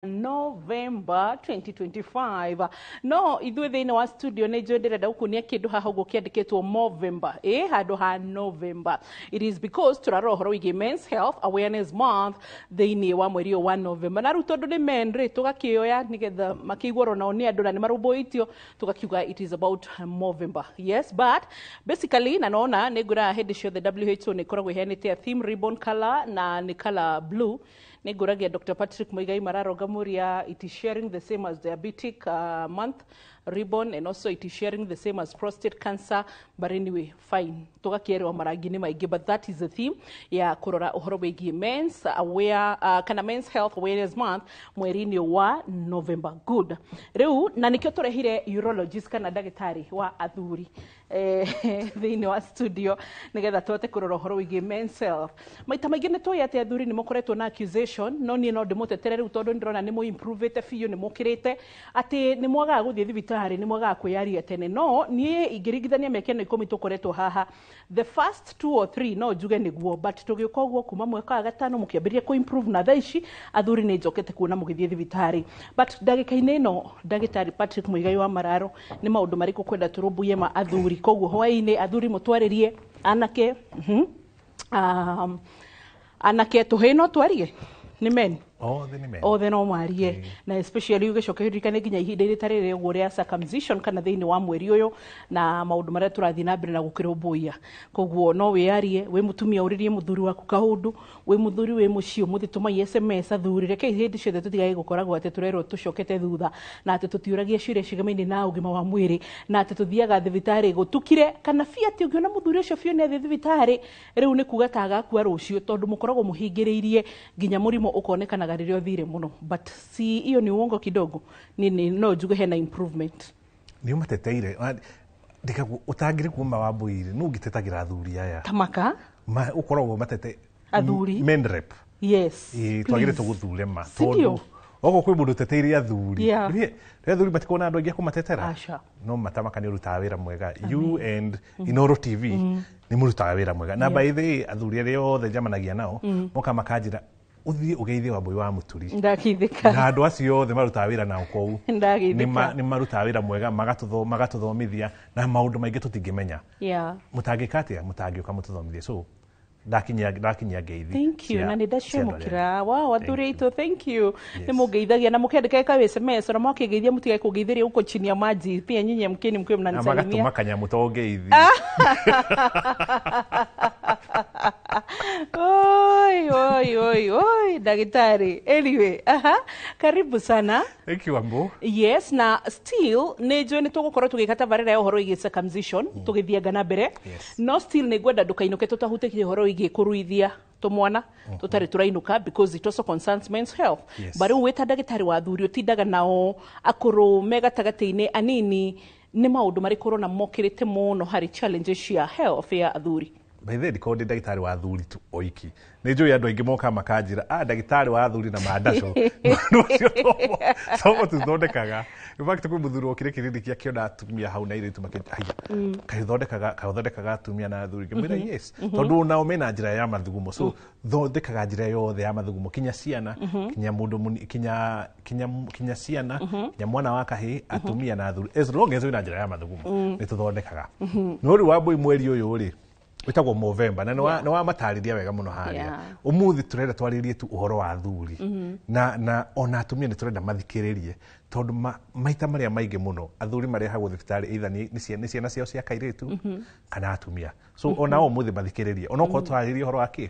November 2025. No ithuĩ thĩinĩ wa studio nĩ njũĩ ndĩrenda gũkuonia kĩndũ haha ũguo kĩandĩkĩtwo Movember, ĩ handũ ha November. It is because tũrarora ũhoro wĩgiĩ Men's Health Awareness Month thĩinĩ wa mweri ũyũ wa November. Na rĩu tondũ nĩ men rĩ, tũgakĩoya nĩgetha makĩigue oro nao nĩ andũ na nĩ marũmbũĩtio, tũgakiuga it is about Movember. Yes, but basically na nona nĩ ngwĩraga hĩndĩ ciothe WHO nĩ ĩkoragwo ĩheanĩte a theme ribbon color na nĩ color blue. Nĩ ngũragia Dr. Patrick Muigai Mararonga Muria, it is sharing the same as diabetic month ribbon and also it is sharing the same as prostate cancer, but anyway, fine, tũgakĩerwo marangi nĩ maingĩ, but that is the theme ya kũrora ũhoro wĩgiĩ men's aware, kana Men's Health Awareness Month mweri-inĩ wa November. Good. Rĩu na nĩkĩo tũrehire urologist kana ndagĩtarĩ wa athuri thĩinĩ wa studio nĩgetha tũhote kũrora ũhoro wĩgiĩ men's health. Maita maingĩ nĩ tũĩ atĩ athuri nĩ makoretwo na accusation, no niĩ no ndĩmũtetere rĩu tondũ nĩndĩrona nĩ mũimprovĩte biũ, nĩ mũkĩrĩte atĩ nĩ mwagaga gũthiĩ thibitarĩ, nĩ mwagaga kwĩyaria tene. No niĩ ingĩringithania mĩaka ĩno 10 tũkoretwo haha, the first two or three no njuge nĩguo, but tũgĩũka ũguo kuma mwaka wa gatano mũkĩambĩrĩria kũ-improve na thaa ici athuri nĩ njokete kuona mũgĩthiĩ thibitarĩ. But ndagĩka-inĩ ĩno, ndagĩtarĩ Patrick Muigai wa Mararo, nĩ maũndũ marĩkũ kwenda tũrũmbũiye ma athuri? Koguo hwaĩ-inĩ athuri mũtwarĩrie anake, anake tũhĩĩ no twarie nĩ men. Othe nĩ men. Othe no marie, na especially ũgĩcoka ũririkane nginya ihinda-inĩ ta rĩrĩ ũguo rĩa circumcision kana thĩinĩ wa mweri ũyũ na maũndũ marĩa tũrathiĩ na mbere na gũkĩrũmbũiya. Koguo no wĩyarie wĩ mũtumia, ũrĩrie mũthuri waku kaũndũ, wĩ mũthuri wĩ mũciĩ ũmũthĩ tũmai SMS athuri. Rekei hĩndĩ ciothe tũtigage gũkoragwo atĩ tũrerwo tũcokete thutha na atĩ tũtiũragia ciũria cigamaine na ũgima wa mwĩrĩ na atĩ tũthiaga thibitarĩ gũtukire kana biũ atĩ ũngĩona mũthuri ũcio biũ nĩ athiĩ thibitarĩ rĩu nĩ kuga ta agakua rũciũ, tondũ mũkoragwo mũhingĩrĩirie nginya mũrimũ ũkonekanaga rĩrĩa ũthire mũno. But si hiyo ni uongo kidogo? Nini no njuge hena improvement. Nĩ ũmateteire ndikagwo ũtangĩrĩ kuma wa mbũirĩ nũ ũngĩtetagĩra athuri aya? Tamaka. Ũkoragwo matete athuri. Men rep. Yes. Ĩĩ, twagĩrĩte gũthure ma. Sindio? Tondũ okorwo kwĩ mũndũ ũteteire athuri. Yeah. Rĩ athuri matikona andũ aingĩ a kũmatetera. Aca. No Matamaka nĩ ũrutaga wĩra mwega. You and Inoro TV nĩ mũrutaga wĩra mwega. Na by the way, athuri arĩa othe njamanagia nao moka makanjĩra ũthiĩ ũgeithie Wambui wa Mũturi. Ndakithika. Na andũ acio othe marutaga wĩra nao kũu. Ndagithika. Nĩ marutaga wĩra mwega, magatũthomithia na maũndũ maingĩ tũtingĩmenya. Mũtangĩka atĩa? Mũtangĩũka mũtũthomithie. So ndakinyia ngeithi. Thank you. Na nĩ ndaciamũkĩra. Wow, athuri Thank you. aitũ, thank you. Yes. Nĩ mũngeithagia na mũkĩandĩka ka SMS na mwakĩngeithia mũtige kũngeithĩria huko chini ya maji. Pia nyinyi amkeni mkiwe Na mnanisalimia. magatũma kanyamũ to ngeithi. Oi, oi, oi, oi, daktari. Anyway, aha, karibu sana. Thank you, Ambo. Yes, na still nĩ njũĩ nĩ tũgũkorwo tũgĩka tabarĩra ya ũhoro wĩgiĩ circumcision tũgĩthianga na mbere. Yes. No still nĩ ngwenda ndũkainũke tũtahutĩtie ũhoro wĩgiĩ kũruithia tũmwana tũtarĩ tũrainũka, because it also concerns men's health. Yes. But rĩu wĩ ta ndagĩtarĩ wa athuri ũtindaga nao akũrũ me gatagatĩ-inĩ anini, nĩ maũndũ marĩkũ ũrona mokĩrĩte mũno harĩ challenges cia health ya athuri? By the way, ndikorwo ndĩ ndagĩtarĩ wa athuri tu oiki. Nĩ njũĩ andũ aingĩ mokaga makanjĩra, ndagĩtarĩ wa athuri na mandaco. Maũndũ macio tomo tũthondekaga. In fact, kwĩ mũthuri wokire kĩrĩndĩ akĩona atumia hau na airĩtu makĩnjĩra, haiya, kaĩ ũthondekaga atumia na athuri? Ngĩmwĩra, yes. Tondũ onao mena njĩra ya mathugumo. So, thondekaga njĩra yothe ya mathugumo, kinya ciana, kinya mũndũ mũni, kinya, kinya, kinya ciana, kinya mwana wa kahĩĩ, atumia na athuri. As long as wĩna njĩra ya mathugumo, nĩ tũthondekaga. No rĩu Wambui mweri ũyũ rĩ, wĩtagwo Movember, na nĩ wamatarĩria wega mũno harĩa. Ũmũthĩ tũrenda twarĩrie tu ũhoro wa athuri. Na ona atumia nĩ tũrenda mathikĩrĩrie, tondũ maita marĩa maingĩ mũno athuri marehagwo thibitarĩ either nĩ ciana ciao cia kairĩtu kana atumia. So ona ũmũthĩ mathikĩrĩrie, ona okorwo tũrarĩria ũhoro wa kĩ?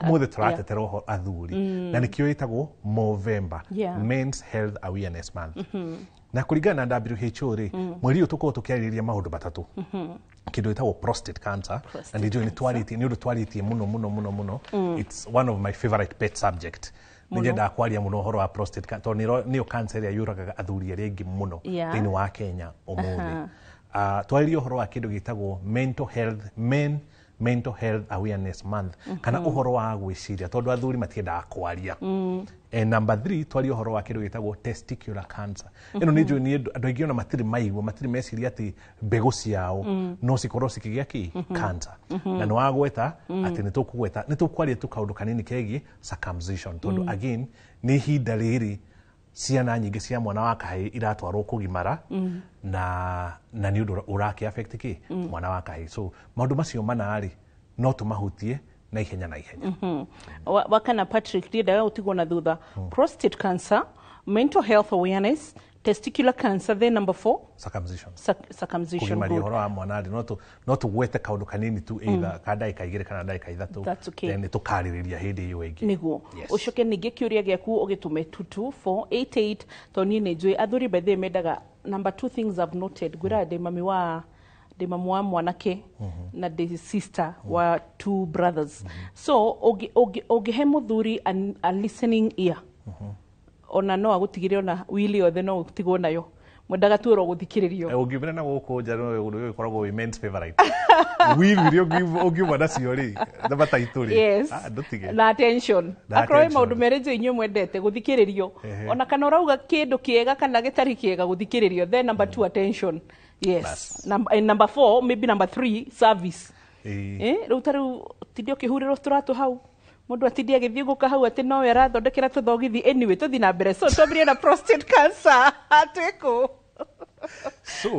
Ũmũthĩ tũratetera ũhoro athuri. Na nĩkĩo ĩtagwo Movember, Men's Health Awareness Month. Na kũringana na WHO rĩ, mweri ũyũ tũkoragwo tũkĩarĩrĩria maũndũ matatũ. Kĩndũ gĩtagwo prostate cancer, Prostate na nĩ njũĩ nĩ cancer. twarĩtie, nĩ ũndũ twarĩtie mũno, mũno, mũno, mũno. It's one of my favorite pet subject. Nĩ Mũno. nyendaga kwaria mũno ũhoro wa prostate cancer, tondũ nĩyo cancer ĩrĩa yũragaga athuri arĩa aingĩ mũno thĩinĩ wa Kenya ũmũthĩ. Twarĩrie ũhoro wa kĩndũ gĩtagwo mental health, men Mental Health Awareness Month, kana ũhoro wa gwĩciria, tondũ athuri matiendaga kwaria. And number 3, twarie ũhoro wa kĩndũ gĩtagwo testicular cancer. Ĩno nĩ njũĩ nĩ andũ aingĩ ona matirĩ maigua, matirĩ meciria atĩ mbegũ ciao no cikorwo cikĩgĩa kĩ? Cancer. Na nĩ wagweta atĩ nĩ tũkũgweta, nĩ tũkwaria tu kaũndũ kanini kegiĩ circumcision, tondũ again nĩ ihinda rĩrĩ Ciana nyingĩ cia mwana wa kahĩĩ iratwarwo kũgimara, na nĩ ũndũ ũrakĩ affect kĩ mwana wa kahĩĩ. So maũndũ macio mana rĩ, no tũmahutie na ihenya na ihenya. Wakana Patrick, ndiendaga gũtigwo na thutha. Prostate cancer, mental health awareness, testicular cancer, then number four? Circumcision. Circumcision. Kũgimaria. Good. Ũhoro wa mwana rĩ, no tũgwete kaũndũ kanini tu, either ka ndagĩka 2 kana ndagĩka 3. That's okay. Then tũkarĩrĩria hĩndĩ ĩyo ĩngĩ. Niguo. Yes. Ucoke ningĩ kĩũria gĩaku ũgĩtũme 22488, tondũ niĩ nĩ njũĩ athuri by the way mendaga number two things I've noted. Ngwĩraga ndĩ mami wa mwanake na ndĩ sister wa two brothers, so ũngĩhe mũthuri a listening ear, ona no agũtigĩre ona wili yothe no ũtigwo nayo. Mwendaga tuĩrwo gũthikĩrĩrio. Ũngiumĩra na gũkũ nja, no ũndũ ũyũ ũkoragwo wĩ men's favorite, will iria ũngiuma nacio rĩ, na mataitũ rĩ. Yes. Ah, ndũtige. Na attention. Na Akorwo wĩ attention. maũndũ merĩ njũĩ inyuĩ mwendete gũthikĩrĩrio, ona kana ũrauga kĩndũ kĩega kana gĩtarĩ kĩega, gũthikĩrĩrio. Then number two, attention, yes. Bas. And number four, maybe number three, service. Ĩĩ. Eh, rĩu ta rĩu tinde ũkĩhurĩrwo tũratũ hau, mũndũ atindie agĩthiũngũka hau atĩ nowe arathondekera tũthogithi. Anyway, tũthi na mbere. So twambĩrĩrie na prostate cancer, twĩkũ? So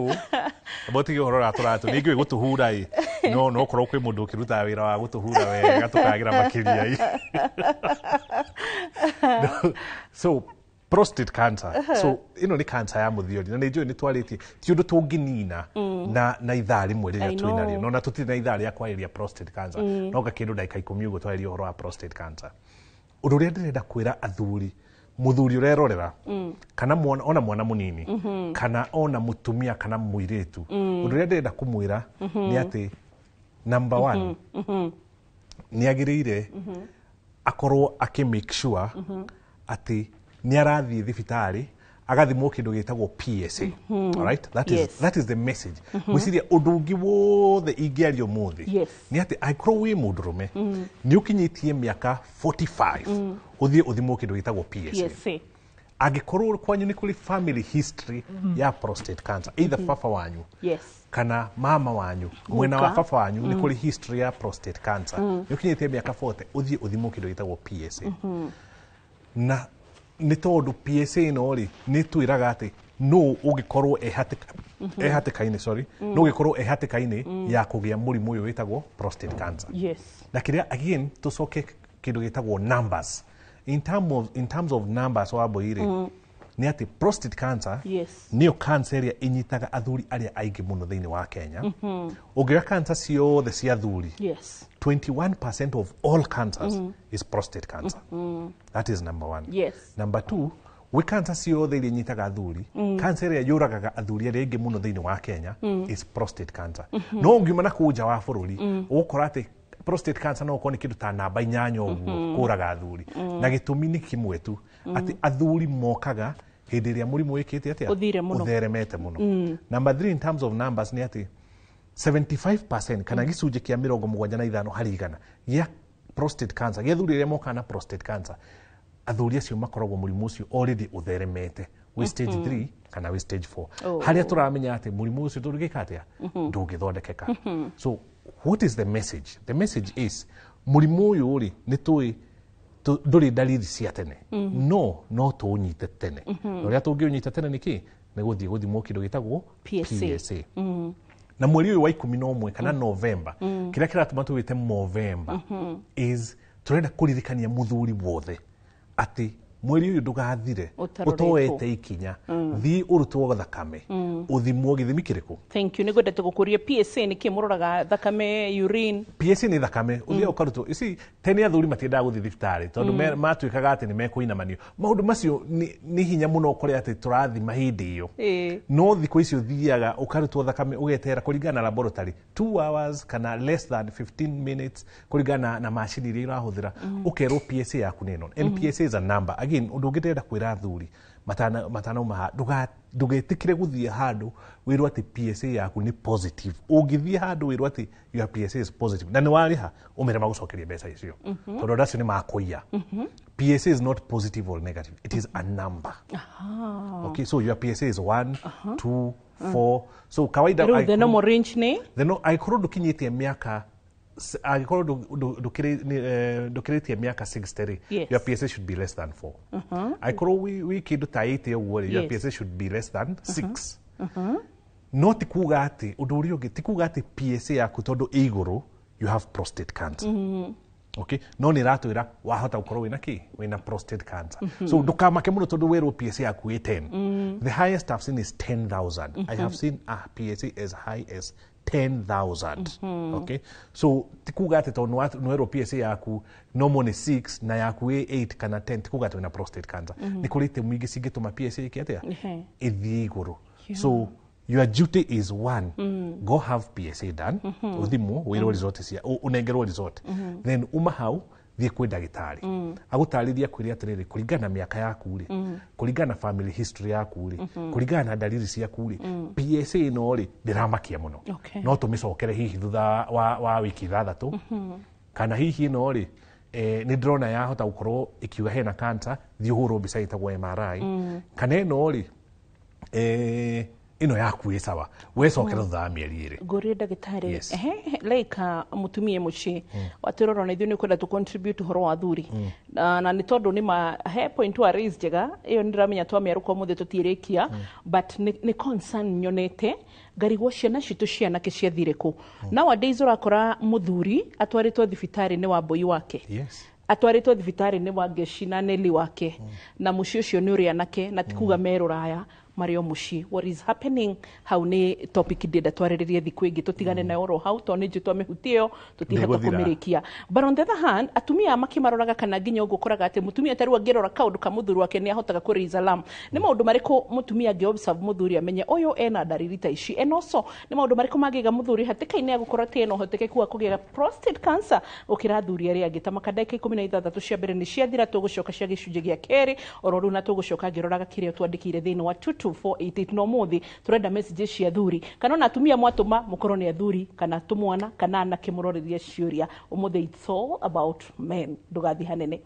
botige ũhoro ũrĩa tũratũ ningĩ gũtũhura ĩ, no korwo kwĩ mũndũ ũkĩrutaga wĩra wa gũtũhura wega tũkagĩra makĩria ĩ. No, so prostate cancer, so ĩno nĩ cancer ya mũthiori, na nĩ njũĩ nĩ twarĩtie ti ũndũ tũngĩnina na ithaa rĩmwe I rĩrĩa twĩ narĩo. know. No na tũtirĩ na ithaa rĩa kwarĩria prostate cancer, no ga kĩndũ ndagĩka 10 ũguo twarĩrie ũhoro wa prostate cancer. Ũndũ ũrĩa ndĩrenda kwĩra athuri, mũthuri ũrerorera, kana mwana, ona mwana mũnini, kana ona mũtumia kana mũirĩtu, ũndũ ũrĩa ndĩrenda kũmwĩra nĩ atĩ number one, nĩ agĩrĩire akorwo akĩ make sure atĩ nĩ arathiĩ thibitarĩ agathimwo kĩndũ gĩtagwo PSA. Alright? That is, Yes. that is the message. Gwĩciria ũndũ ũngĩ wothe ingĩaria ũmũthĩ Yes. nĩ atĩ angĩkorwo wĩ mũndũrũme nĩ ũkinyĩtie mĩaka 45, ũthiĩ ũthimwo kĩndũ gĩtagwo PSA. PSA. Angĩkorwo kwanyu nĩ kũrĩ family history ya prostate cancer, either baba wanyu kana mama wanyu, mwena wa Guka. baba wanyu nĩ kũrĩ history ya prostate cancer, nĩ ũkinyĩtie mĩaka 40, ũthiĩ ũthimwo kĩndũ gĩtagwo PSA. Na nĩ tondũ PSA ĩno rĩ, nĩ twĩraga atĩ no ũngĩkorwo e hatĩka-inĩ, sorry, no ũngĩkorwo e hatĩka-inĩ ya kũgĩa mũrimũ ũyũ wĩtagwo prostate cancer. Na kĩrĩa again tũcoke kĩndũ gĩtagwo numbers, in terms of numbers, Wambui rĩ, nĩ atĩ prostate cancer nĩyo cancer ĩrĩa ĩnyitaga athuri arĩa aingĩ mũno thĩinĩ wa Kenya. Ũngĩoya cancer ciothe cia athuri, 21% of all cancers is prostate cancer. That is number one. Number two, gwĩ cancer ciothe iria inyitaga athuri, cancer ĩrĩa yũragaga athuri arĩa aingĩ mũno thĩinĩ wa Kenya is prostate cancer. No ũngiuma na kũu nja wa bũrũri, ũgũkora atĩ prostate cancer no ũkorwo nĩ kĩndũ ta namba 8 ũguo kũraga athuri, na gĩtũmi nĩ kĩmwe tu, atĩ athuri mokaga hĩndĩ ĩrĩa mũrimũ wĩkĩte atĩa? Ũthire mũno. Ũtheremete mũno. Number three, in terms of numbers, nĩ atĩ 75% kana gĩcunjĩ kĩa 75 harĩ igana gĩa prostate cancer, gĩa athuri arĩa mokaga na prostate cancer, athuri acio makoragwo mũrimũ ũcio already ũtheremete wĩ stage 3 kana wĩ stage 4, Oh. harĩa tũramenya atĩ mũrimũ ũcio ndũngĩka atĩa, ndũngĩthondekeka. So what is the message? The message is mũrimũ ũyũ rĩ, nĩ tũĩ ndũrĩ ndariri cia tene, no tũũnyite tene. Na ũrĩa tũngĩũnyita tene nĩ kĩ? Nĩ gũthiĩ gũthimwo kĩndũ gĩtagwo PSA. PSA. Na mweri ũyũ wa 11 kana November, kĩrĩa kĩratũma tũwĩte Movember is tũrenda kũririkania mũthuri wothe atĩ mweri ũyũ ndũgathire ũtaroretwo. ũtoete ikinya. Thiĩ ũrutwo thakame, ũthimwo gĩthimi kĩrĩkũ. Thank you. Nĩngwendete gũkũria, PSA nĩ kĩ? Mũroraga thakame, urine? PSA nĩ thakame, ũthiaga ũkarutwo. Ici tene athuri matiendaga gũthiĩ thibitarĩ tondũ matuĩkaga atĩ nĩ mekũinamanio. Maũndũ macio nĩ hinya mũno ũkore atĩ tũrathima hĩndĩ ĩyo. No thikũ ici ũthiaga ũkarutwo thakame, ũgetera kũringana na laboratory 2 hours kana less than 15 minutes, kũringana na macini iria irahũthĩra, ũkerwo PSA yaku nĩ ĩno. And PSA is a number. Again, ũndũ ũngĩ ndĩrenda kwĩra athuri matanauma haha, ndũgetĩkĩre gũthiĩ handũ wĩrwo atĩ PSA yaku nĩ positive. Ũngĩthiĩ handũ wĩrwo atĩ your PSA is positive na nĩ warĩha, ũmere magũcokerie mbeca icio, tondũ andũ acio nĩ makũiya. PSA is not positive or negative, it is a number. Okay, so your PSA is 1, 2, 4, so kawaida Rĩu the normal range nĩ? The no, angĩkorwo ndũkinyĩtie mĩaka Angĩkorwo ndũkĩrĩtie mĩaka 60 rĩ, Yes. your PSA should be less than 4. Angĩkorwo wĩ kĩndũ ta 80 ũguo rĩ, your Yes. PSA should be less than 6. No ti kuga atĩ ũndũ ũrĩa ũngĩ, ti kuga atĩ PSA yaku tondũ ĩ igũrũ you have prostate cancer. Okay, no nä ratwä wahota gå wä kä wä prostate cancer. So ndå kamake må no tondå werwo PSA yaku ä 10. The highest I've seen is 10,000. I have seen a PSA as high as 10,000. Okay, so ti kuga atä tondå nä werwo PSA yaku normal nä 6 na yaku ä 8 kana 10, ti kuga atä wä prostate cancer. Nä kå rä itemi ingä cingä tå ma PSA ä ke atä Ehe. ĩthiĩ igũrũ. So your duty is one, go have PSA done, ũthimwo, wĩrwo result cia ũnengerwo result, then uma hau thiĩ kwĩ ndagĩtarĩ agũtarĩrie, akwĩre atĩrĩrĩ, kũringana na mĩaka yaku rĩ, kũringana na family history yaku rĩ, kũringana na ndariri ciaku rĩ, PSA ĩno rĩ ndĩramakia mũno. Okay. No tũmĩcokere hihi thutha wa wiki 6, kana hihi ĩno rĩ, nĩ ndĩrona yahota gũkorwo ĩkiuga hena cancer, thiĩ ũhũrwo mbica ĩtagwo MRI, kana ĩno rĩ, ĩno yaku ĩ sawa, wecokera thutha wa mĩeri 2. Ngũrie ndagĩtarĩ. Yes. Ehe, like mũtumia mũciĩ watwĩrora ona ithuĩ nĩ kwenda tũ contribute ũhoro wa athuri, na nĩ tondũ nĩ ma he point wa raise njega ĩyo, nĩ ndĩramenya twamĩarũka ũmũthĩ tũtiĩrĩkia, but nĩ concern nyonete ngarigwo ciana citũ cianake ciathire kũ. Nowadays ũrakora mũthuri atwarĩtwo thibitarĩ nĩ wambũi wake, atwarĩtwo thibitarĩ nĩ wangeci na Neli wake, na mũciĩ ũcio nĩ ũrĩ anake, na ti kuga me rũraya, marĩ o mũciĩ. What is happening hau nĩ topic ndĩenda twarĩrĩrie thikũ ĩngĩ, tũtigane nayo oro hau tondũ nĩ njũĩ twamĩhutia ĩyo tũtihota Ndĩgũthira. kũmĩrĩkia. But on the other hand, atumia makĩmaroraga kana nginya ũguo ũkoraga atĩ mũtumia ta rĩu angĩrora kaũndũ ka mũthuri wake nĩ ahotaga kũ raise alarm. Nĩ maũndũ marĩkũ mũtumia angĩ observe mũthuri amenye ũyũ ena ndariri ta ici? And also nĩ maũndũ marĩkũ mangĩiga mũthuri hatĩka-inĩ ya gũkorwo atĩ ena ũhotekeku wa kũgĩa prostate cancer gũkĩra athuri arĩa angĩ? Ta maka ndagĩka 16 cia mbere nĩ ciathira, tũgũcoka cia gĩcunjĩ gĩa kerĩ oro rĩu, na tũgũcoka ngĩroraga kĩrĩa twandĩkĩire thĩinĩ wa 22488. No mũthĩ tũrenda messages cia athuri kana ona atumia, mwatũma mũkorwo nĩ athuri kana tũmwana kana anake mũrorerie ciũria. Ũmũthĩ it's all about men, ndũgathiĩ hanene.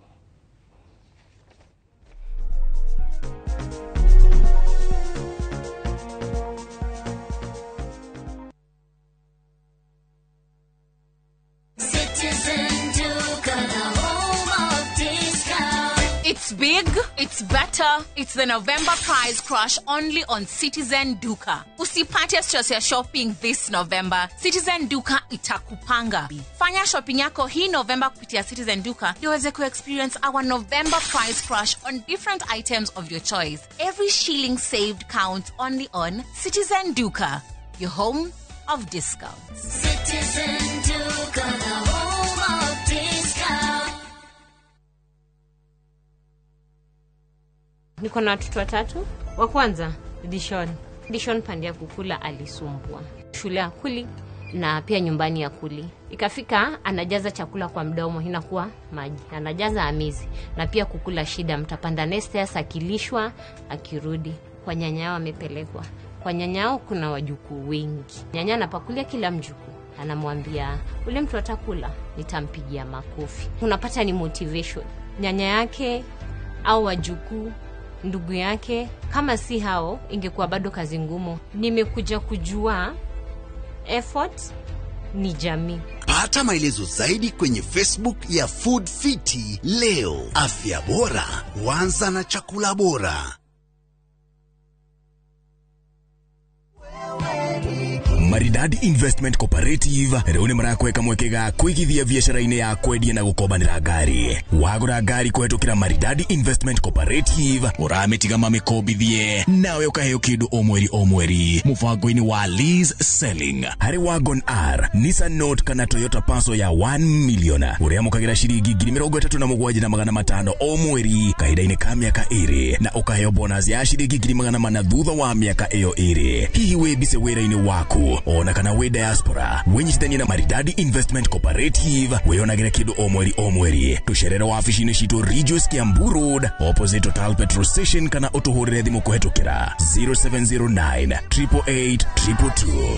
Citizen Duka, the home of discount. It's big, it's better, it's the November price crash only on Citizen Duka. Usipate stress ya shopping this November. Citizen Duka itakupanga. Fanya shopping yako hii November kupitia Citizen Duka ndio uweze kuexperience our November price crash on different items of your choice. Every shilling saved counts only on Citizen Duka, your home of discounts. Citizen Duka, the home of discount. Niko na watoto watatu. Wa kwanza Dishon. Dishon pande ya kukula alisumbua, shule akuli na pia nyumbani akuli. Ikafika anajaza chakula kwa mdomo inakuwa maji, anajaza amizi, na pia kukula shida. Mtapanda nestairs akilishwa, akirudi kwa nyanya yao amepelekwa kwa nyanya yao. Kuna wajukuu wengi, nyanya anapakulia kila mjukuu, anamwambia ule mtu atakula nitampigia makofi. Unapata ni motivation nyanya yake au wajukuu, ndugu yake. Kama si hao, ingekuwa bado kazi ngumu. Nimekuja kujua effort ni jamii. Pata maelezo zaidi kwenye Facebook ya Food Fiti leo. Afya bora huanza na chakula bora. Maridadi Investment Cooperative rĩu nĩ marakweka mweke ga kũigithia biacara-inĩ ya kwendia na gũkombanĩra ngari. Wagũra ngari kũhetũkĩra Maridadi Investment Cooperative, ũramĩtiga mamĩkombithie nawe ũkaheo kĩndũ o mweri o mweri mũbango-inĩ wa lease selling. Harĩ Wagon R, Nissan Note kana Toyota Passo ya 1 million, ũrĩamũkagĩra ciringi 37,500 o mweri kahinda-inĩ ka mĩaka 2, na ũkaheo bonus ya ciringi 400,000 thutha wa mĩaka ĩyo 2. Hihi wĩ busy wĩra-inĩ waku ona kana wĩ diaspora, wĩnyitithanie na Maridadi Investment Cooperative wĩyonagĩre kĩndũ o mweri o mweri. Tũcerere wabici-inĩ citũ Ridgeways, Kiambu Road, opposite Total Petrol Station, kana ũtũhũrĩre thimũ kũhetũkĩra 0709 888 222.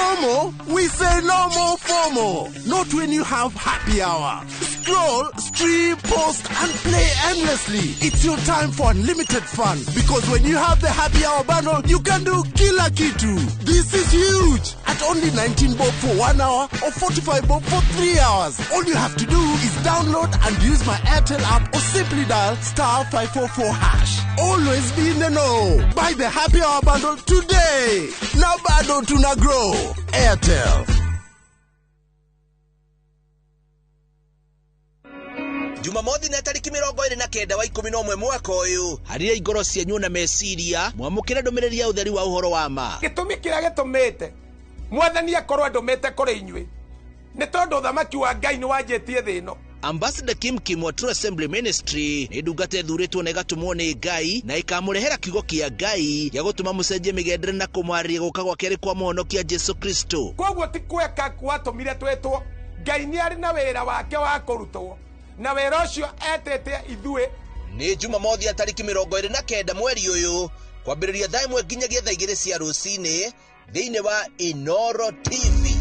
FOMO? We say no more FOMO. Not when you have happy hour. Scroll, stream, post, and play endlessly. It's your time for unlimited fun. Because when you have the happy hour bundle, you can do kila kitu. This is huge. At only 19 bob for 1 hour or 45 bob for 3 hours. All you have to do is download and use my Airtel app or simply dial *544#. Always be in the know. Buy the happy hour bundle today. Now bado tuna grow. Airtel. Jumamothi na tariki 29 wa 11 mwaka uyu harire igoro cienyu na meciria mwamukire ndumiriri ya utheri wa uhoro wa ma gitumi kiria gitumite mwathani akorwo andumite kuri inyui ni tondu thamaki wa Ngai ni wanjitie thino. Ambassador Kim Kim wa True Assembly Ministry ni ndungata ĩthuurĩtwo na ĩgatũmwo nĩ Ngai na ĩkamũrehera kiugo kĩa Ngai gĩa gũtũma mũcenjie mĩgendere na kũmwarĩria gũka gwa kerĩ kwa mũhonokia Jesu Kristo. Koguo ti kweka gwatũmire twĩtwo Ngai nĩ arĩ na wĩra wake wa kũrutwo na wĩra ũcio etĩte ithuĩ. Nĩ Jumamothi ya tariki 29 mweri ũyũ kwambĩrĩria thaa 1 nginyagia thaa 2 cia rũcinĩ thĩinĩ wa Inoro TV.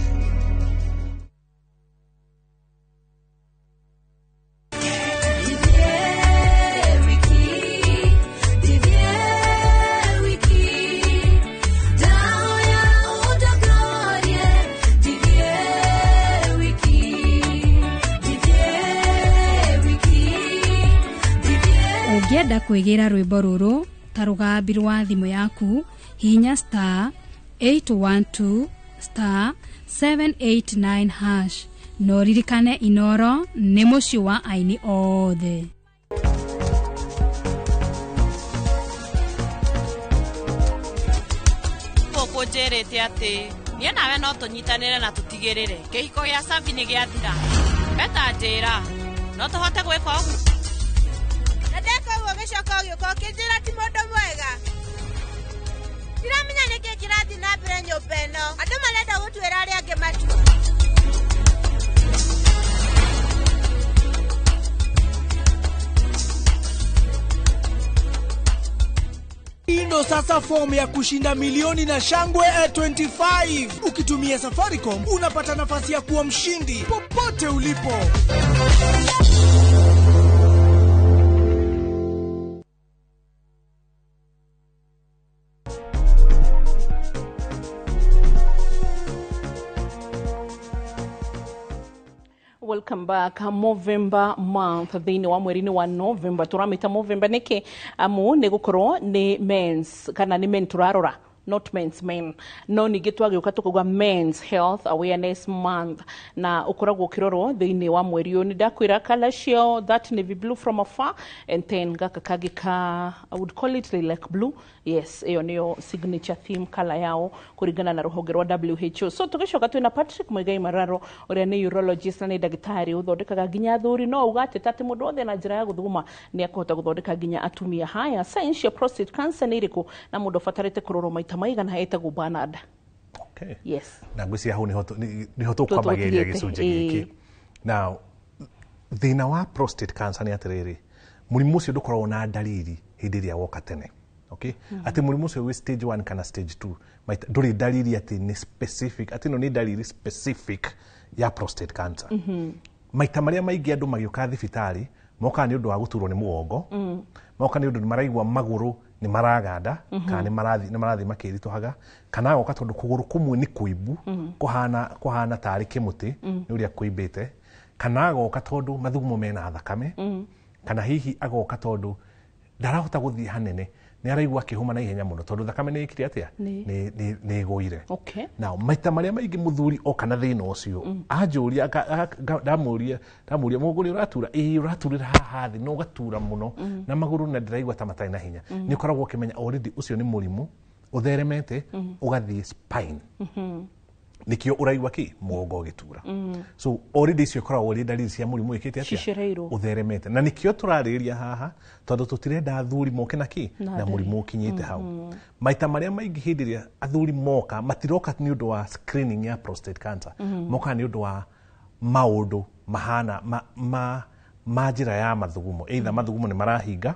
Ũngĩenda kwĩgĩra rwĩmbo rũrũ ta rũgambi rwa thimũ yaku, hihinya *812 *789# na ũririkane Inoro nĩ mũciĩ wa aini othe. Ũkũnjĩrĩte atĩ niĩ nawe no tũnyitanĩre na tũtigĩrĩre kĩhiko gĩa Savi nĩ gĩathira. Beta njĩra no tũhote gwĩka ũguo. Ndeka ũguo gĩcoka ũgĩũka ũkĩnjĩra ti mũndũ mwega. Ndiramenya nĩkĩ kĩrathiĩ na mbere nyũmba ĩno. Andũ marenda gũtuĩra arĩa angĩ matua. Ndo sasa fomu ya kushinda milioni na shangwe 25. Ukitumia Safaricom unapata nafasi ya kuwa mshindi popote ulipo. Welcome back. Movember month thĩinĩ wa mweri-inĩ wa November tũramĩta Movember nĩkĩ amu nĩ gũkorwo nĩ mens kana nĩ men tũrarora, not men's men, no ningĩ twagĩũka tũkauga Men's Health Awareness Month na ũkoragwo ũkĩrorwo thĩinĩ wa mweri ũyũ. Nĩ ndakwĩra colour cio, that navy blue from afar and then gaka kangĩ ka I would call it lilac blue. Yes, ĩyo nĩyo signature theme colour yao kũringana na rũhonge rwa WHO. So tũgĩcoka twĩna Patrick Muigai Mararo ũrĩa nĩ urologist na nĩ ndagĩtarĩ ũthondekaga nginya athuri, no uga atĩ atĩ mũndũ wothe na njĩra ya gũthuguma nĩ akũhota gũthondeka nginya atumia. Haya, signs cia prostate cancer nĩ irĩkũ na mũndũ ũbatarĩte kũrorwo maita maigana etagwo Bernard? Okay. Yes. Na ngwĩciria hau nĩho tũkwambagĩrĩria gĩcunjĩ gĩkĩ. Now, thĩna wa prostate cancer nĩ atĩrĩrĩ, mũrimũ ũcio ndũkoragwo na ndariri hĩndĩ ĩrĩa woka tene. Okay? Atĩ mũrimũ ũcio wĩ stage 1 kana stage 2, ndũrĩ ndariri atĩ nĩ specific, atĩ ĩno nĩ ndariri specific ya prostate cancer. Maita marĩa maingĩ andũ magĩũka thibitarĩ mokaga nĩ ũndũ wa gũturwo nĩ mũgongo, moka nĩ ũndũ nĩ maraigua magũrũ nĩ maraganda, kana nĩ marathiĩ makĩritũhaga, kana agoka tondũ kũgũrũ kũmwe nĩ kũimbu, kũhana tarĩ kĩmũtĩ nĩ ũrĩa kũimbĩte, kana agoka tondũ mathugumo mena thakame, kana hihi agoka tondũ ndarahota gũthiĩ hanene, nĩ araigua akĩhũma na ihenya mũno tondũ thakame nĩ ĩkire atĩa, nĩ ĩgũire. Now, maita marĩa maingĩ mũthuri oka na thĩna ũcio anjũria, ndamũria mũgũrĩ ũratura, ĩĩ ũraturĩra haha thĩ na ũgatura mũno na magũrũ na ndĩraigua ta matarĩ na hinya, nĩ ũkoragwo ũkĩmenya already ũcio nĩ mũrimũ ũtheremete ũgathiĩ spine, nikio ũraigua kĩ mũgongo ũgĩtura. So already icio ikoragwo irĩ ndariri cia mũrimũ ĩkĩte atĩa, ũtheremete, na nikio tũrarĩrĩria haha tondũ tũtirenda athuri moke na kĩ na mũrimũ ũkinyĩte hau. Maita marĩa maingĩ hĩndĩ ĩrĩa athuri moka matiroka nĩ ũndũ wa screening ya prostate cancer, moka nĩ ũndũ wa maũndũ mahana ma njĩra ya mathugumo, either mathugumo nĩ marahinga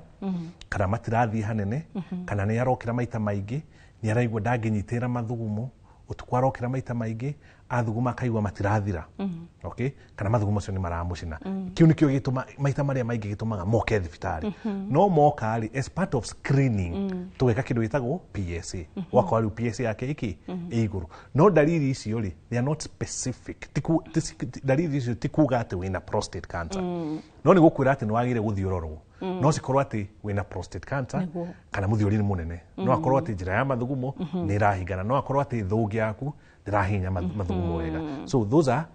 kana matirathiĩ hanene, kana nĩ arokĩra maita maingĩ nĩ araigua ndangĩnyitĩra mathugumo, Ũtukũ arokĩra maita maingĩ, athuguma akaigua matirathira. Okay? Kana mathugumo macio nĩ maramũcina. Kĩu nĩkĩo gĩtũma maita marĩa maingĩ gĩtũmaga moke thibitarĩ. No moka rĩ, as part of screening, tũgeka kĩndũ gĩtagwo PSA. Wakora rĩu PSA yake ĩkĩ ĩ igũrũ. No ndariri icio rĩ, they are not specific. Ndariri icio ti kuga atĩ wĩna prostate cancer. No nĩ gũkwĩra atĩ nĩ wagĩrĩire gũthiĩ ũrorwo. No cikorwo atĩ wĩna prostate cancer kana mũthiori nĩ mũnene. No akorwo atĩ njĩra ya mathugumo nĩ ĩrahingana. No akorwo atĩ thũngĩ yaku ndĩrahinya mathugumo wega. So those are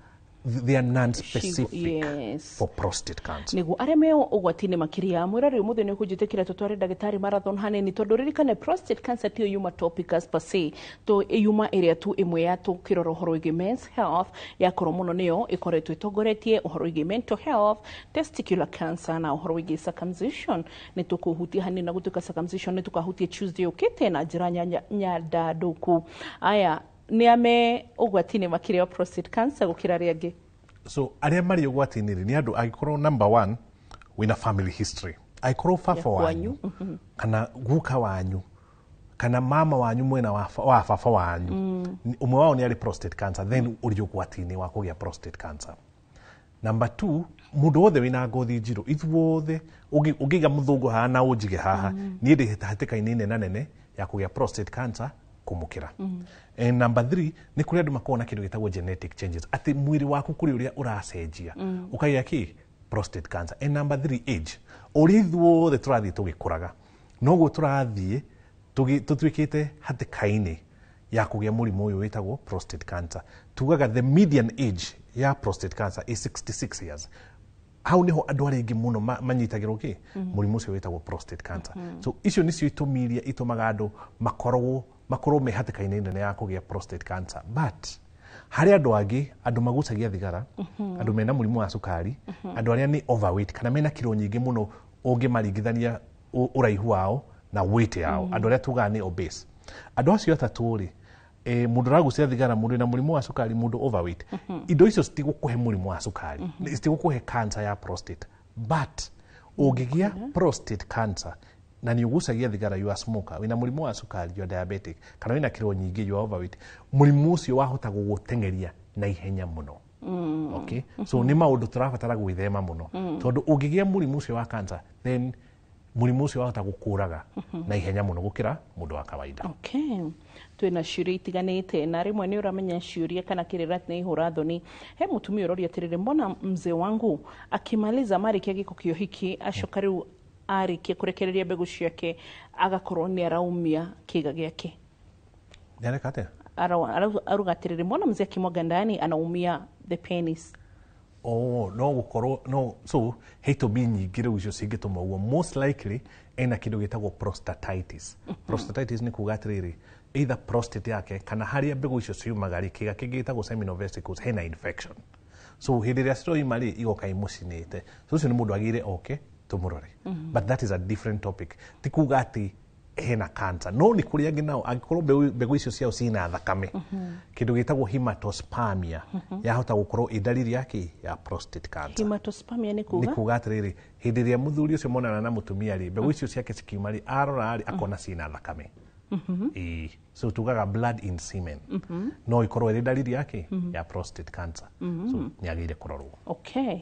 they are non-specific for prostate cancer. Niguo arĩa me ũgwati-inĩ makĩria mwĩra rĩu mũthĩ nĩ ũkũnjĩtĩkĩra tũtware ndagĩtarĩ marathon hanini, tondũ ririkane prostate cancer tiyo yuma topic as per se, to yuma ĩrĩa tu ĩmwe ya tũkĩrora ũhoro wĩgiĩ men's health, yakorwo mũno nĩyo ĩkoretwo ĩtongoretie ũhoro wĩgiĩ mental health, testicular cancer na ũhoro wĩgiĩ circumcision. Nĩ tũkũhutia hanini na gũtuĩka circumcision nĩ tũkahutia Tuesday ũkĩte na njĩra nyandandũku. Aya nĩ ame ũgwati-inĩ makĩria wa prostate cancer gũkĩra arĩa angĩ? So arĩa marĩ ũgwati-inĩ rĩ, nĩ andũ angĩkorwo number one wĩna family history, angĩkorwo baba Ya wanyu kana guka wanyu kana mama wanyu mwena wa baba wanyu, ũmwe wao nĩ arĩ prostate cancer, then ũrĩ ũgwati-inĩ wa kũgĩa prostate cancer. Number two, mũndũ wothe wĩna ngothi njirũ, ithuothe ũngĩiga mũthũngũ haha na ũnjige haha, niĩ ndĩ hatĩka-inĩ nene nene ya kũgĩa prostate cancer kũmũkĩra. And number three, nĩ kũrĩ andũ makoragwo na kĩndũ gĩtagwo genetic changes, atĩ mwĩrĩ waku kũrĩ ũrĩa ũracenjia, ũkagĩa kĩ prostate cancer. And number three, age. Ũrĩa ithuothe tũrathiĩ tũgĩkũraga, noguo tũrathiĩ tũtuĩkĩte hatĩka-inĩ ya kũgĩa mũrimũ ũyũ wĩtagwo prostate cancer. Tugaga the median age ya prostate cancer is 66 years. Hau niho andũ arĩa aingĩ mũno manyitagĩrwo kĩ mũrimũ ũcio wĩtagwo prostate cancer. So icio nĩcio itũmi iria itũmaga andũ makorwo me hatĩka-inĩ nene ya kũgĩa prostate cancer. But harĩ andũ angĩ, andũ magucagia thigara, andũ mena mũrimũ wa cukari, andũ arĩa nĩ overweight kana mena kiro nyingĩ mũno ũngĩmaringithania ũraihu wao na weight yao, andũ arĩa tugaga nĩ obese. Andũ acio atatũ rĩ, mũndũ ũragucia thigara, mũndũ wĩna mũrimũ wa cukari, mũndũ overweight, indo icio citigũkũhe mũrimũ wa cukari, citigũkũhe cancer ya prostate. But ũngĩgĩa prostate cancer na nĩ ũgucagia thigara, you are smoker, wĩna mũrimũ wa cukari, you are diabetic, kana wĩna kiro nyingĩ, you are overweight, mũrimũ ũcio wahota gũgũteng'eria na ihenya mũno. Okay? So nĩ maũndũ tũrabatara gwĩthema mũno, tondũ ũngĩgĩa mũrimũ ũcio wa cancer, then mũrimũ ũcio wahota gũkũraga na ihenya mũno gũkĩra mũndũ wa kawaida. Okay. Twĩna ciũria itiganĩte na rĩmwe nĩ ũramenya ciũria kana kĩrĩra nĩ ihũra thoni. He mũtumia ũroria atĩrĩrĩ, mbona mzee wangu akimaliza marĩkia gĩko kĩa ũhiki, acoka rĩu arĩkia kũrekereria mbegũ ciake agakorwo nĩ araumia kĩga gĩake? Nĩ areka atĩa? Aruga atĩrĩrĩ, mbona mzee akimwaga ndani anaumia the penis? Oh, no gũkorwo no so he itũmi nyingĩ rĩu icio cingĩtũma ũguo. Most likely ena kĩndũ gĩtagwo prostatitis. Prostatitis nĩ kuga atĩrĩrĩ, either prostate yake kana harĩa mbegũ icio ciumaga rĩ, kĩga kĩngĩ gĩtagwo seminal vesicles, hena infection. So hĩndĩ ĩrĩa ciroima rĩ, igoka imũcinĩte. So ũcio nĩ mũndũ agĩrĩire oke tũmũrore. But that is a different topic. Ti kuga atĩ hena cancer. No nĩ kũrĩ angĩ nao angĩkorwo mbegũ icio ciao ciina thakame, kĩndũ gĩtagwo hematospermia, yahota gũkorwo ĩ ndariri ya kĩ ya prostate cancer. Hematospermia nĩ Nĩ kuga? kuga atĩrĩrĩ, hĩndĩ ĩrĩa mũthuri ũcio monana na mũtumia rĩ, mbegũ icio ciake cikiuma rĩ, arora rĩ, akona ciina thakame. Ĩĩ. So tugaga blood in semen. No ĩkorwo ĩrĩ ndariri ya kĩ ya prostate cancer. So nĩ agĩrĩire kũrorwo. Okay,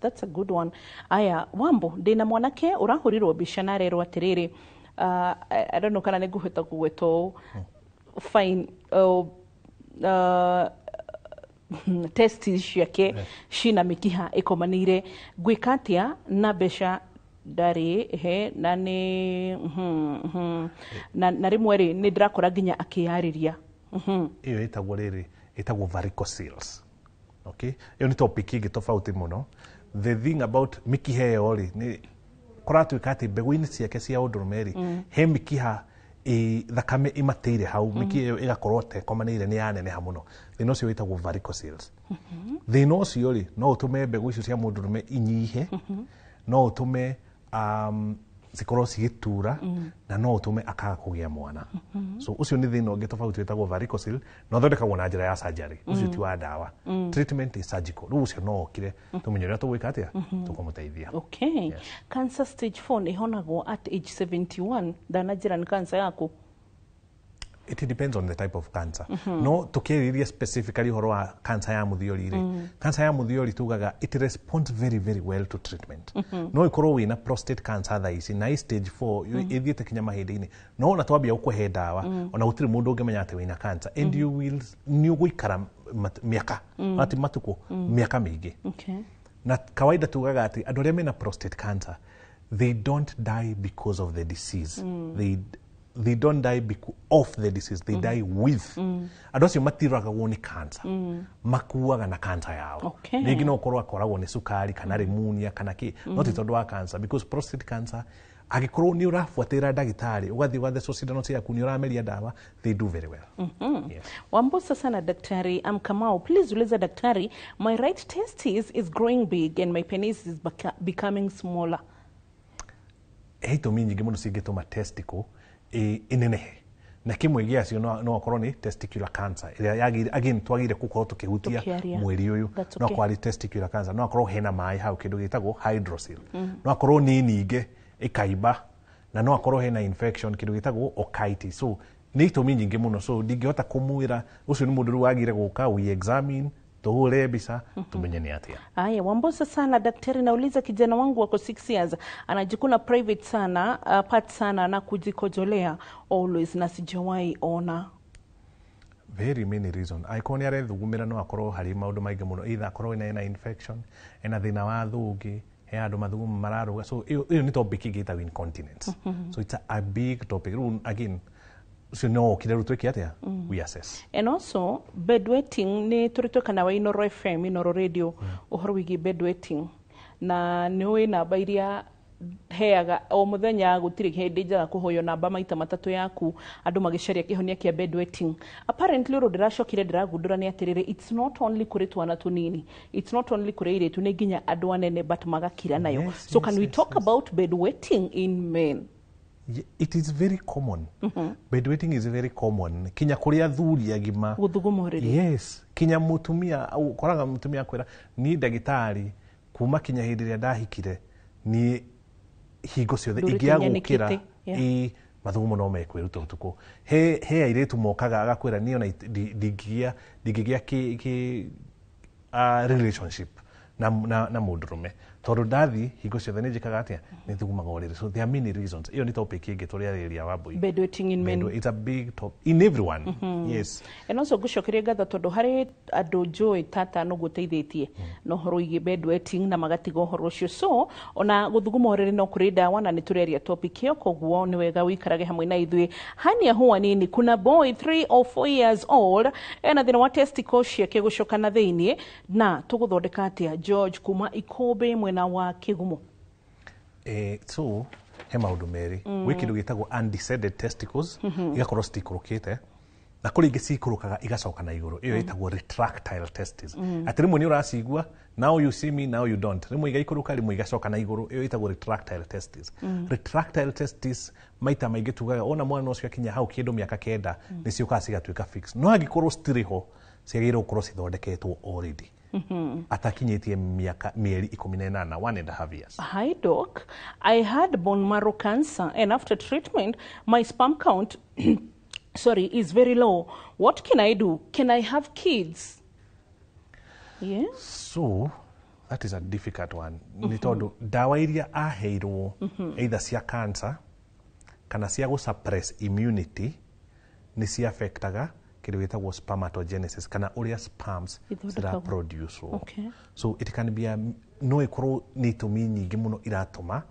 that's a good one. Aya, Wambo, ndĩna mwanake ũrahũrirwo mbica na arerwo atĩrĩrĩ, I don't know kana nĩ ngũhota kũgweta ũũ. Fine. Test ciake cina mĩkiha ĩkomanĩire, ngwĩka atĩa na mbeca ndarĩ he na nĩ na rĩmwe rĩ nĩ ndĩrakora nginya akĩyarĩria. Ĩyo ĩtagwo rĩrĩ, ĩtagwo varicoceles. Okay, ĩyo nĩ topic ĩngĩ tofauti mũno. The thing about mĩkiha ĩyo rĩ, nĩ kũratuĩka atĩ mbegũ-inĩ ciake cia ũndũrũme rĩ, he mĩkiha thakame ĩmatĩire hau, mĩkiha ĩyo ĩgakorwo ta ĩkomanĩire, nĩ yaneneha mũno. Thĩna ũcio wĩtagwo varicoceles. Thĩna ũcio rĩ, no ũtũme mbegũ icio cia mũndũrũme inyihe, no ũtũme cikorwo cigĩtura, na no ũtũme akaga kũgĩa mwana. So ũcio nĩ thĩna ũngĩ tofauti wĩtagwo varicocele, na ũthondekagwo na njĩra ya surgery. Ũcio ti wa ndawa. Treatment is surgical. Rĩu ũcio no okire tũmenye ũrĩa tũgwĩka atĩa tũkũmũteithia. Okay. Cancer stage 4 ĩhonagwo at age 71? Ndananjĩra nĩ cancer yaku. It depends on the type of cancer. No tukĩarĩrĩria specifically ũhoro wa cancer ya mũthiori rĩ, cancer ya mũthiori tugaga it responds very very well to treatment. No ĩkorwo wĩna prostate cancer thaa ici na ĩ stage 4, ĩthiĩte kinya mahĩndĩ-inĩ, no ona twambia gũkũhe ndawa, ona gũtirĩ mũndũ ũngĩmenya atĩ wĩna cancer, and you will nĩ ũgũikara mĩaka, ati matukũ, mĩaka mĩingĩ. Na kawaida tugaga atĩ andũ arĩa mena prostate cancer, they don't die because of the disease. They don't die of the disease, they die with. Andũ acio matiragagwo nĩ cancer, makuaga na cancer yao. Rĩngĩ no ũkorwo akoragwo nĩ cukari kana pneumonia kana kĩ, no ti tondũ wa cancer, because prostate cancer, angĩkorwo nĩ ũrabuatĩrĩra ndagĩtarĩ, ũgathiĩ ũgathecwo cindano ciaku, nĩ ũrameria ndawa, they do very well. Yes. Wambosa sana daktari. I'm Kamau. Please uliza daktari, my right testis is growing big and my penis is becoming smaller. He itũmi nyingĩ mũno cingĩtũma testicle ĩnenehe, na kĩmwe gĩacio no akorwo nĩ testicular cancer ĩrĩa yagĩrĩire, again, twagĩrĩire gũkorwo tũkĩhutia Tũkĩaria. mweri ũyũ. That's No okay. akorwo arĩ testicular cancer, no akorwo hena maĩ hau, kĩndũ gĩtagwo hydrocele, no akorwo nĩ ningĩ ĩkaimba, na no akorwo hena infection, kĩndũ gĩtagwo orchitis. So nĩ itũmi nyingĩ mũno, so ndingĩhota kũmwĩra ũcio nĩ mũndũ rĩu wagĩrĩire gũka we examine, tũhũre mbica, tũmenye nĩ atĩa. Aya, Wambosa sana daktari, nauliza kijana wangu wako 6 years anajikuna private sana, part sana na kujikojolea always na sijawahi ona. Very many reason. Angĩkorwo nĩ arethugumĩra, no akorwo harĩ maũndũ maingĩ mũno, either akorwo ena infection, ena thĩna wa thũngĩ, he andũ mathugumo mararũga. So ĩyo nĩ topic ĩngĩ ĩtagwo incontinence. So it's a big topic. Rĩu again, ũcio no okire rĩu twĩke atĩa? We assess. And also bedwetting, nĩ tũrĩ tweka nawe Inoro FM, Inoro Radio, ũhoro wĩgiĩ bedwetting, na nĩ ũĩ namba iria heaga o mũthenya, gũtirĩ hĩndĩ njaga kũhoywo namba maita matatũ yaku, andũ magĩcaria kĩhonia kĩa bedwetting. Apparently ũndũ ndĩracokire ndĩragundũra nĩ atĩrĩrĩ, it's not only kũrĩ twana tũnini, it's not only kũrĩ airĩtu, nĩ nginya andũ anene, but magakira nayo. So can we talk about bedwetting in men? It is very common. Bedwetting is very common kinya kũrĩ athuri agima. Gũthuguma ũrĩrĩ. Yes, kinya mutumia ũkoraga mutumia akwĩra, niĩ ndagĩtarĩ, kuma kinya hĩndĩ ĩrĩa ndahikire, niĩ hingo ciothe Ndũrĩte ingĩaga gũkĩra nyanĩkĩte, yeah. ĩ mathugumo no mekwĩruta ũtukũ. He airĩtu mokaga agakwĩra, niĩ ona ndingĩgĩa kĩ relationship na mũndũrũme tondũ ndathi hingo ciothe nĩ njĩkaga atĩa, nĩ thugumaga ũrĩrĩ. So there are many reasons. Ĩyo nĩ topic ĩngĩ tũrĩarĩrĩria, Wambui. Bedwetting in men. It's a big top in everyone, yes. And also ngũcokeria ngatho tondũ harĩ andũ njũĩ tata no gũteithĩtie na ũhoro wĩgiĩ bedwetting na magatiga ũhoro ũcio. So ona gũthuguma ũrĩrĩ no kũrĩ ndawa, na nĩ tũreria topic ĩyo, koguo nĩ wega ũikarage hamwe na ithuĩ. Hania huwa nini, kuna boy 3 or 4 years old ena thĩna wa testicle ciake gũcoka na thĩiniĩ, na tũgũthondeka atĩa? George kuma Ikũmbĩ mwena wa Kĩgumo. So he maũndũ merĩ. Gwĩ kĩndũ gĩtagwo undescended testicles, igakorwo citikũrũkĩte, na kũrĩ ingĩ cikũrũkaga igacoka na igũrũ, ĩyo ĩtagwo retractile testes, atĩ rĩmwe nĩ ũracigua, now you see me, now you don't, rĩmwe igaikũrũka, rĩmwe igacoka na igũrũ, ĩyo ĩtagwo retractile testes. Retractile testes maita maingĩ tugaga ona mwana ũcio akinya hau kĩndũ mĩaka 9, nĩ ciũkaga cigatuĩka fixed. No angĩkorwo citirĩ ho, ciagĩrĩirwo gũkorwo cithondeketwo already atakinyĩtie mĩaka mĩeri 18, 1.5 years. Hi doc, I had bone marrow cancer and after treatment my sperm count, sorry, is very low. What can I do? Can I have kids? Yeah. So that is a difficult one, nĩ tondũ ndawa iria aheirwo, either cia cancer kana cia gũ suppress immunity, nĩ ciafectaga kĩndũ gĩtagwo spermatogenesis, kana ũrĩa sperms Ithondekagwo. ciraproduce. So it can be a, no ĩkorwo nĩ itũmi nyingĩ mũno iratũma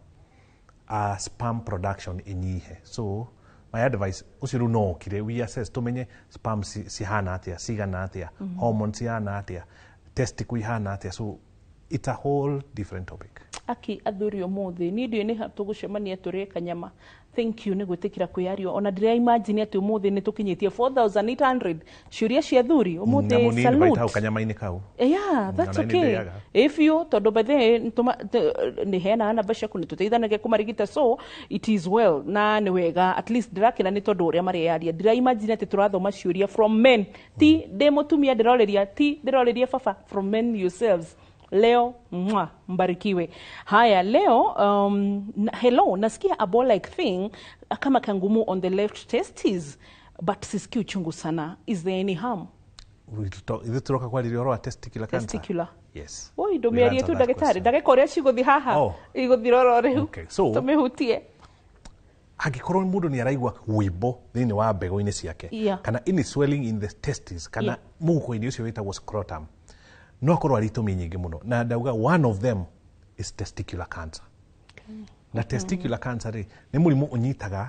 sperm production ĩnyihe. So my advice, ũcio rĩu no okire we assess, tũmenye sperm cihana atĩa, cigana atĩa, hormones cihana atĩa, testicle ihana atĩa. So it's a whole different topic. Aki athuri, ũmũthĩ niĩ ndiũĩ nĩ ha tũgũcemania tũrĩe kanyama. Thank you nĩ gwĩtĩkĩra kwĩyario. Ona ndĩra imagine atĩ ũmũthĩ nĩ tũkinyĩtie 4800 ciũria cia athuri Na ũmũthĩ. mũnini baita hau Salute. kanyama-inĩ kau. Yeah, that's Ona nĩ okay. ndĩaga. If you tondũ by the way, nĩ heanaga namba ciaku, nĩ tũteithanagia kũmarigita, so it is well na nĩ wega. At least ndĩrakena nĩ tondũ ũrĩa mareyaria. Ndĩra imagine atĩ tũrathoma ciũria from men, ti ndĩ mũtumia ndĩrorĩria, ti ndĩrorĩria baba, from men yourselves leo. Mwa, mbarikiwe. Haya, leo hello, nasikia a ball like thing kama kangumu on the left testes. But sisikii uchungu sana. Is there any harm? Ithuĩ tũroka kwarĩria ũhoro wa testicular cancer. Testicular. Yes. Oi, ndũmĩarie tu ndagĩtarĩ, ndagĩka ũrĩa cigũthi haha. Oh. Igũthira oro rĩu. Okay. So, tũmĩhutie. Angĩkorwo mũndũ nĩ araigua wũimbo thĩinĩ wa mbegũ-inĩ ciake, kana any swelling in the testes, kana mũhuko-inĩ ũcio wĩtagwo scrotum, no akorwo arĩ itũmi nyingĩ mũno, na ndauga one of them is testicular cancer. Na testicular cancer rĩ, nĩ mũrimũ ũnyitaga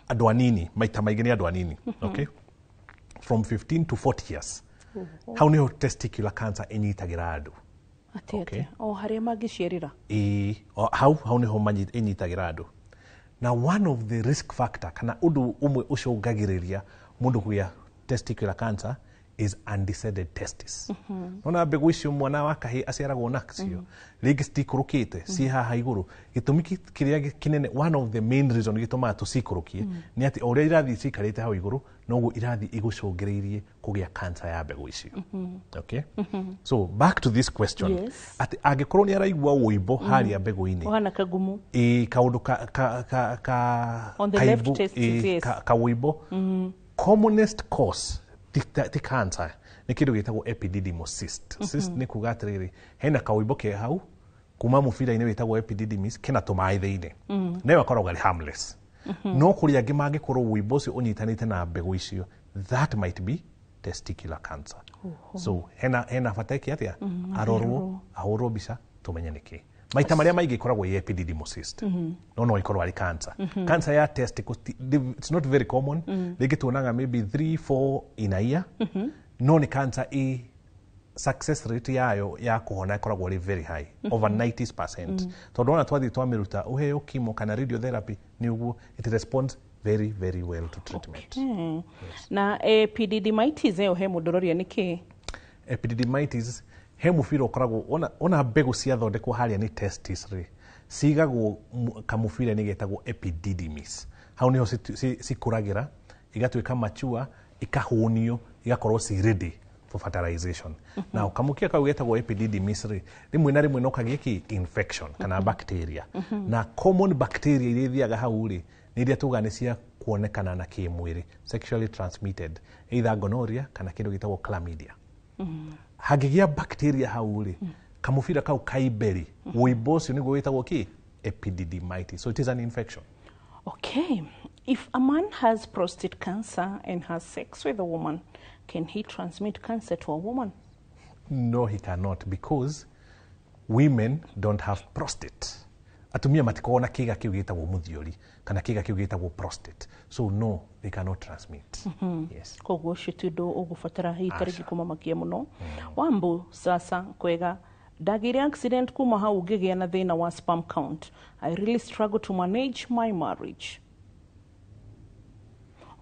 andũ anini, maita maingĩ nĩ andũ anini, okay? From 15 to 40 years. Hau nĩho testicular cancer ĩnyitagĩra andũ. Atĩ atĩa? O harĩa mangĩciarĩra. Ĩĩ, hau hau nĩho ĩnyitagĩra andũ. Na one of the risk factor, kana ũndũ ũmwe ũcũngagĩrĩria mũndũ kũgĩa testicular cancer, is undescended testis. Nona mbegũ icio mwana wa kahĩĩ aciaragwo nacio, rĩngĩ citikũrũkĩte, ciĩ haha igũrũ. Gĩtũmi kĩrĩa kĩnene, one of the main reason gĩtũmaga tũcikũrũkie, nĩ atĩ o ũrĩa irathiĩ cikarĩte hau igũrũ, noguo irathiĩ igũcũngĩrĩirie kũgĩa cancer ya mbegũ icio. Okay? So back to this question. Atĩ angĩkorwo nĩ araigua wũimbo harĩa mbegũ-inĩ, ũhana kagumu, ĩ kaũndũ ka ka ka ka On the left testis, yes. Ka wũimbo, commonest cause ti cancer, nĩ kĩndũ gĩtagwo epididymal cyst. Cyst nĩ kuga atĩrĩrĩ, hena kawũimbo ke hau kuma mũbira-inĩ wĩtagwo epididymis, kena tũmaĩ thĩinĩ. Na ĩyo akoragwo arĩ harmless. No kũrĩ angĩ mangĩkorwo wũimbo ũcio ũnyitanĩte na mbegũ icio, that might be testicular cancer. So hena bata ĩke atĩa? Arorwo, ahũrwo mbica, tũmenye nĩkĩ. Maita marĩa maingĩ ĩkoragwo ĩ epididymal cyst. No ĩkorwo arĩ cancer. Cancer ya testicle it's not very common. Rĩngĩ tuonaga maybe 3 4 in a year. No nĩ cancer ĩ success rate yayo ya kũhona ĩkoragwo ĩrĩ very high, over 90%, tondũ ona twathiĩ twamĩruta, ũheo chemo kana radiotherapy, nĩ ũguo it responds very very well to treatment. Na epididymitis ĩyo, he mũndũ ũroria nĩ kĩ? Epididymitis, he mũbira ũkoragwo ona mbegũ ciathondekwo harĩa nĩ testis rĩ, cigagwo kamũbira-inĩ getagwo epididymis. Hau nĩho cikũragĩra, igatuĩka mature, ikahũnio, igakorwo ci ready for fertilization. Na kamũkia kau getagwo epididymis rĩ, rĩmwe na rĩmwe no kagĩe kĩ infection kana bacteria. Na common bacteria iria ithiaga hau rĩ, nĩ iria tugaga nĩ cia kuonekana na kĩmwĩrĩ, sexually transmitted, either gonorrhea kana kĩndũ gĩtagwo chlamydia. Hangĩgĩa bacteria hau rĩ, kamũbira kau kaiberi, wũimbo ũcio nĩguo wĩtagwo kĩ epididymitis. So it is an infection. Okay. If a man has prostate cancer and has sex with a woman, can he transmit cancer to a woman? No, he cannot, because women don't have prostate. Atumia matikoragwo na kĩga kĩu gĩtagwo mũthiori kana kĩga kĩu gĩtagwo prostate, so no, they cannot transmit. Yes. Koguo ũcio ti ũndũ ũgũbatara hihi tarĩngĩ kũmamakia mũno. Wambu sasa kwega, ndagĩire accident, kuma hau ngĩgĩa na thĩna wa sperm count. I really struggle to manage my marriage.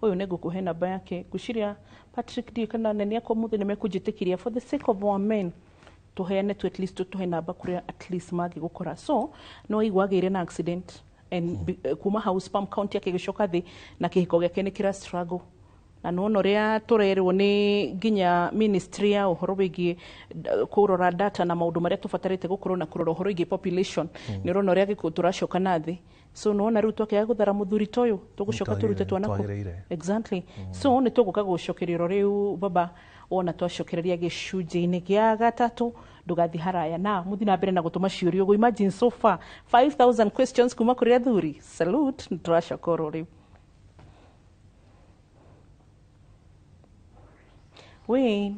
Ũyũ nĩ ngũkũhe namba yake, ngwĩciria Patrick, ndiũĩ kana nene akwa mũthĩ nĩ mekũnjĩtĩkĩria, for the sake of our men, tũheane tu, at least tũhe namba kũrĩa at least mangĩgũkora. So no aigua agĩire na accident and kuma hau sperm count yake ĩgĩcoka thĩ, na kĩhiko gĩake nĩ kĩra struggle. Na nĩwona ũrĩa tũrerwo nĩ nginya ministry ya ũhoro wĩgiĩ kũrora data na maũndũ marĩa tũbatarĩte gũkorwo na kũrora ũhoro wĩgiĩ population, nĩ ũrona ũrĩa gĩkũ tũracoka na thĩ. So nĩwona rĩu twakĩaga gũthara mũthuri ta ũyũ, tũgũcoka tũrute twana kũ? Twagĩrĩire. Exactly. So nĩ tũgũka gũcokeria rĩu baba wona twacokereria gĩcunjĩ-inĩ gĩa gatatũ. Ndũgathiĩ haraya, na mũthiĩ na mbere na gũtũma ciũria ũguo. Imagine, so far 5000 questions kuma kũrĩ athuri. Salute. Nĩ tũracoka oro rĩu. Wayne.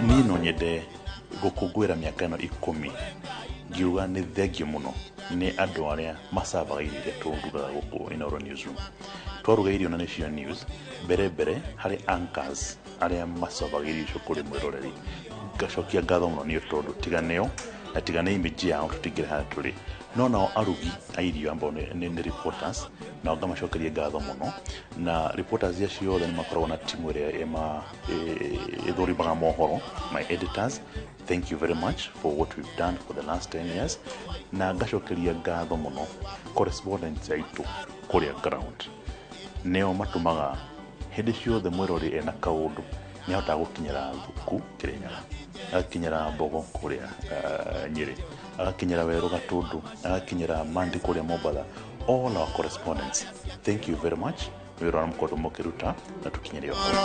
Niĩ no nyende gũkũngũĩra mĩaka ĩno 10 ngiuga nĩ thengio mũno nĩ andũ arĩa macavaga irio iria tũrugaga gũkũ Inooro Newsroom. Twaruga irio na nĩcio news mbere mbere, harĩ anchors arĩa macavaga irio icio kũrĩ mwĩroreri, ngacokia ngatho mũno nĩ tondũ tiga nĩo na tiga nĩ image yao tũtingĩrĩ harĩa tũrĩ. No nao arugi a irio ambao nĩ reporters, nao ngamacokeria ngatho mũno. Na reporters acio othe nĩ makoragwo na timu ĩrĩa ĩthũrimaga mohoro. My editors, thank you very much for what we've done for the last 10 years. Na ngacokeria ngatho mũno correspondents aitũ kũrĩa ground, nĩo matũmaga hĩndĩ ciothe mwĩrori ena kaũndũ Nĩ ahotaga gũkinyĩra Thuku Kĩrĩnyaga, agakinyĩra Mbogo kũrĩa Nyĩrĩ, agakinyĩra Werũ Gatũndũ, agakinyĩra Mandi kũrĩa Mombatha. All our correspondents, thank you very much nĩ wĩra ũrĩa mũkoretwo mũkĩruta na tũkinyĩre ũhoro.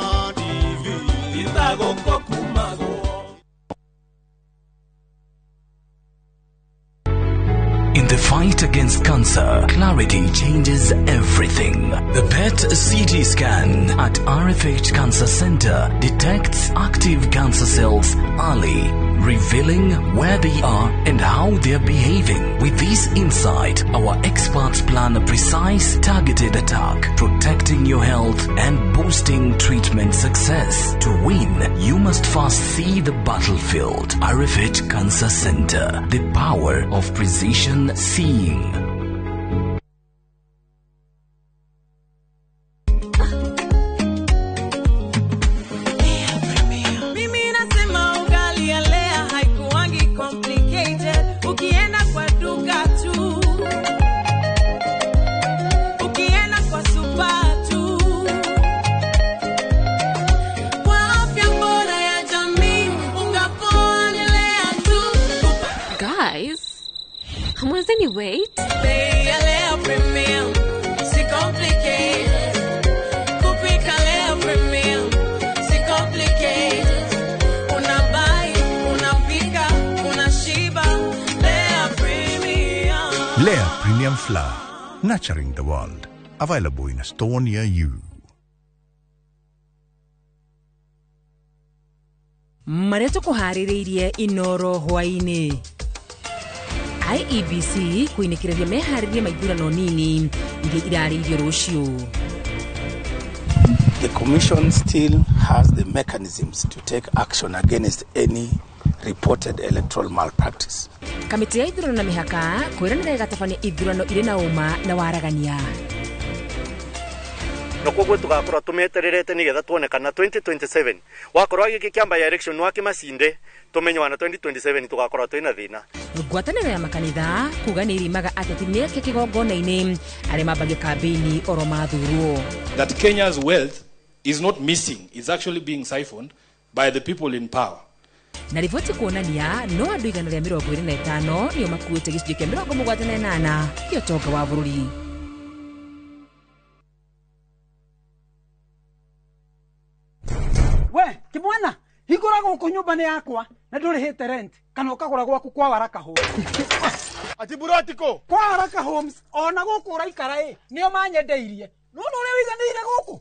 In the fight against cancer, clarity changes everything. The PET CT scan at RFH Cancer Center detects active cancer cells early, revealing where they are and how they're behaving. With this insight, our experts plan a precise, targeted attack, protecting your health and boosting treatment success. To win, you must first see the battlefield. RFH Cancer Center, the power of precision seeing. Mimi nasema ugali ya Lea haikuwangi complicated. Ukienda kwa duka tu, ukienda kwa super tu, kwa afya bora ya jamii, unga poa ni Lea tu. Guys, hamwezeni wait? Bei ya Lea Premium si complicated. Kupika Lea Premium si complicated. Unabuy, unapika, unashiba. Lea Premium. Lea Premium Flour, nurturing the world. Available in a store near you. Marĩa tũkũharĩrĩirie Inoro hwaĩ-inĩ. IEBC kũinĩkĩrĩria meharĩrie ma ithurano nini iria irarĩirio rũciũ. The Commission still has the mechanisms to take action against any reported electoral malpractice. Kamĩtĩ ya ithurano na mĩhaka kwĩranĩra ĩgatabania ithurano irĩ na ũma na waragania. Na koguo tugakorwo tumetererete nigetha tuone kana 2027 wakorwo gĩkĩ kĩamba ya election wakĩmacinde tumenye wana 2027 tugakorwo twĩna thĩna. Ngwatanĩro ya makanitha kuga nĩ ĩrimaga ateti mĩeke kĩgongona-inĩ arĩa mambagia kambĩini oro mathurwo. That Kenya's wealth is not missing, it's actually being siphoned by the people in power. Na riboti kuonania no andũ 125 nĩo makuĩte gĩcunjĩ kĩa 78 kĩa ũtonga wa bũrũri. We kimwana hingũra gũkũ nyũmba nĩ yakwa na ndũrĩhĩte rent kana ũkagũra gwaku kwa Waraka Homes. Ati burotiko kwa Waraka Homes ona gũkũ ũraikara ĩ nĩo manyendeirie. Nĩwona ũrĩa ũiganĩire gũkũ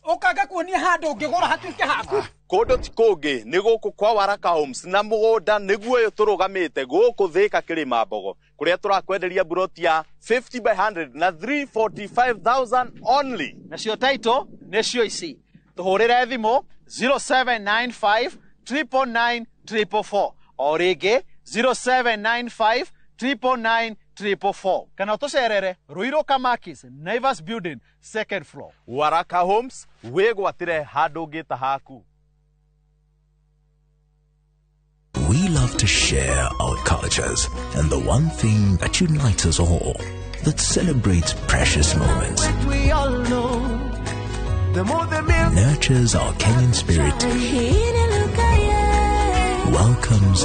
ũkanga kuonia handũ ũngĩgũra hatuĩke haku. Kũndũ ti kũngĩ nĩ gũkũ kwa Waraka Homes na mũgũnda nĩguo ũyũ tũrũgamĩte gũkũ Thĩka Kĩrĩma Mbogo kũrĩa tũrakwenderia buroti ya 50 by 100 na 345,000 only. Nacio title nĩcio ici. Tũhũrĩre thimũ 0795 999 444 o rĩngĩ 0795 999 444 kana ũtũcerere Ruiru Kamakis Naivas Building second floor. Waraka Homes wĩgwatĩre handũ ũngĩta haku. We love to share our cultures and the one thing that unites us all, that celebrates precious moments, We all know the more the milk, nurtures our Kenyan spirit, welcomes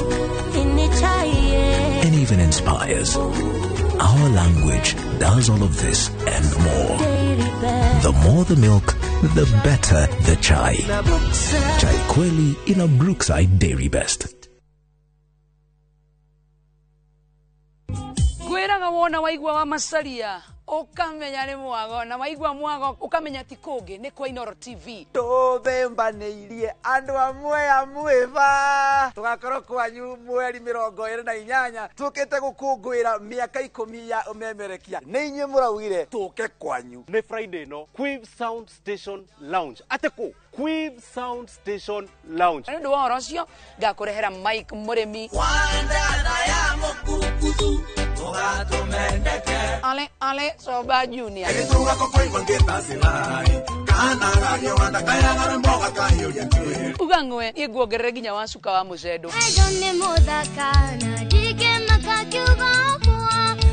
and even inspires. Our language does all of this and more. The more the milk, the better the chai. Chai Kweli in a Brookside Dairy Best. Ngwĩraga wona waigua wa Macaria ũkamenya nĩ mwago na waigua mwago ũkamenya ti kũngĩ nĩ kwa Inoro TV. Tũthembanĩirie andũ amwe a mwĩba tũgakorwo kwanyu mweri 28 tũkĩte gũkũngũĩra mĩaka 10 ya ũmemerekia. Nĩ inyuĩ mũraugire tũke kwanyu. Nĩ Friday no Quiv Sound Station Lounge. Atĩ kũ? Quiv Sound Station Lounge. Nĩ ũndũ wa ũhoro ũcio ngakũrehera Mike Mũrĩmi. Ale ale Soba Junior. Uga ng'we niĩ nguongerere nginya wa cuka wa mũcendo.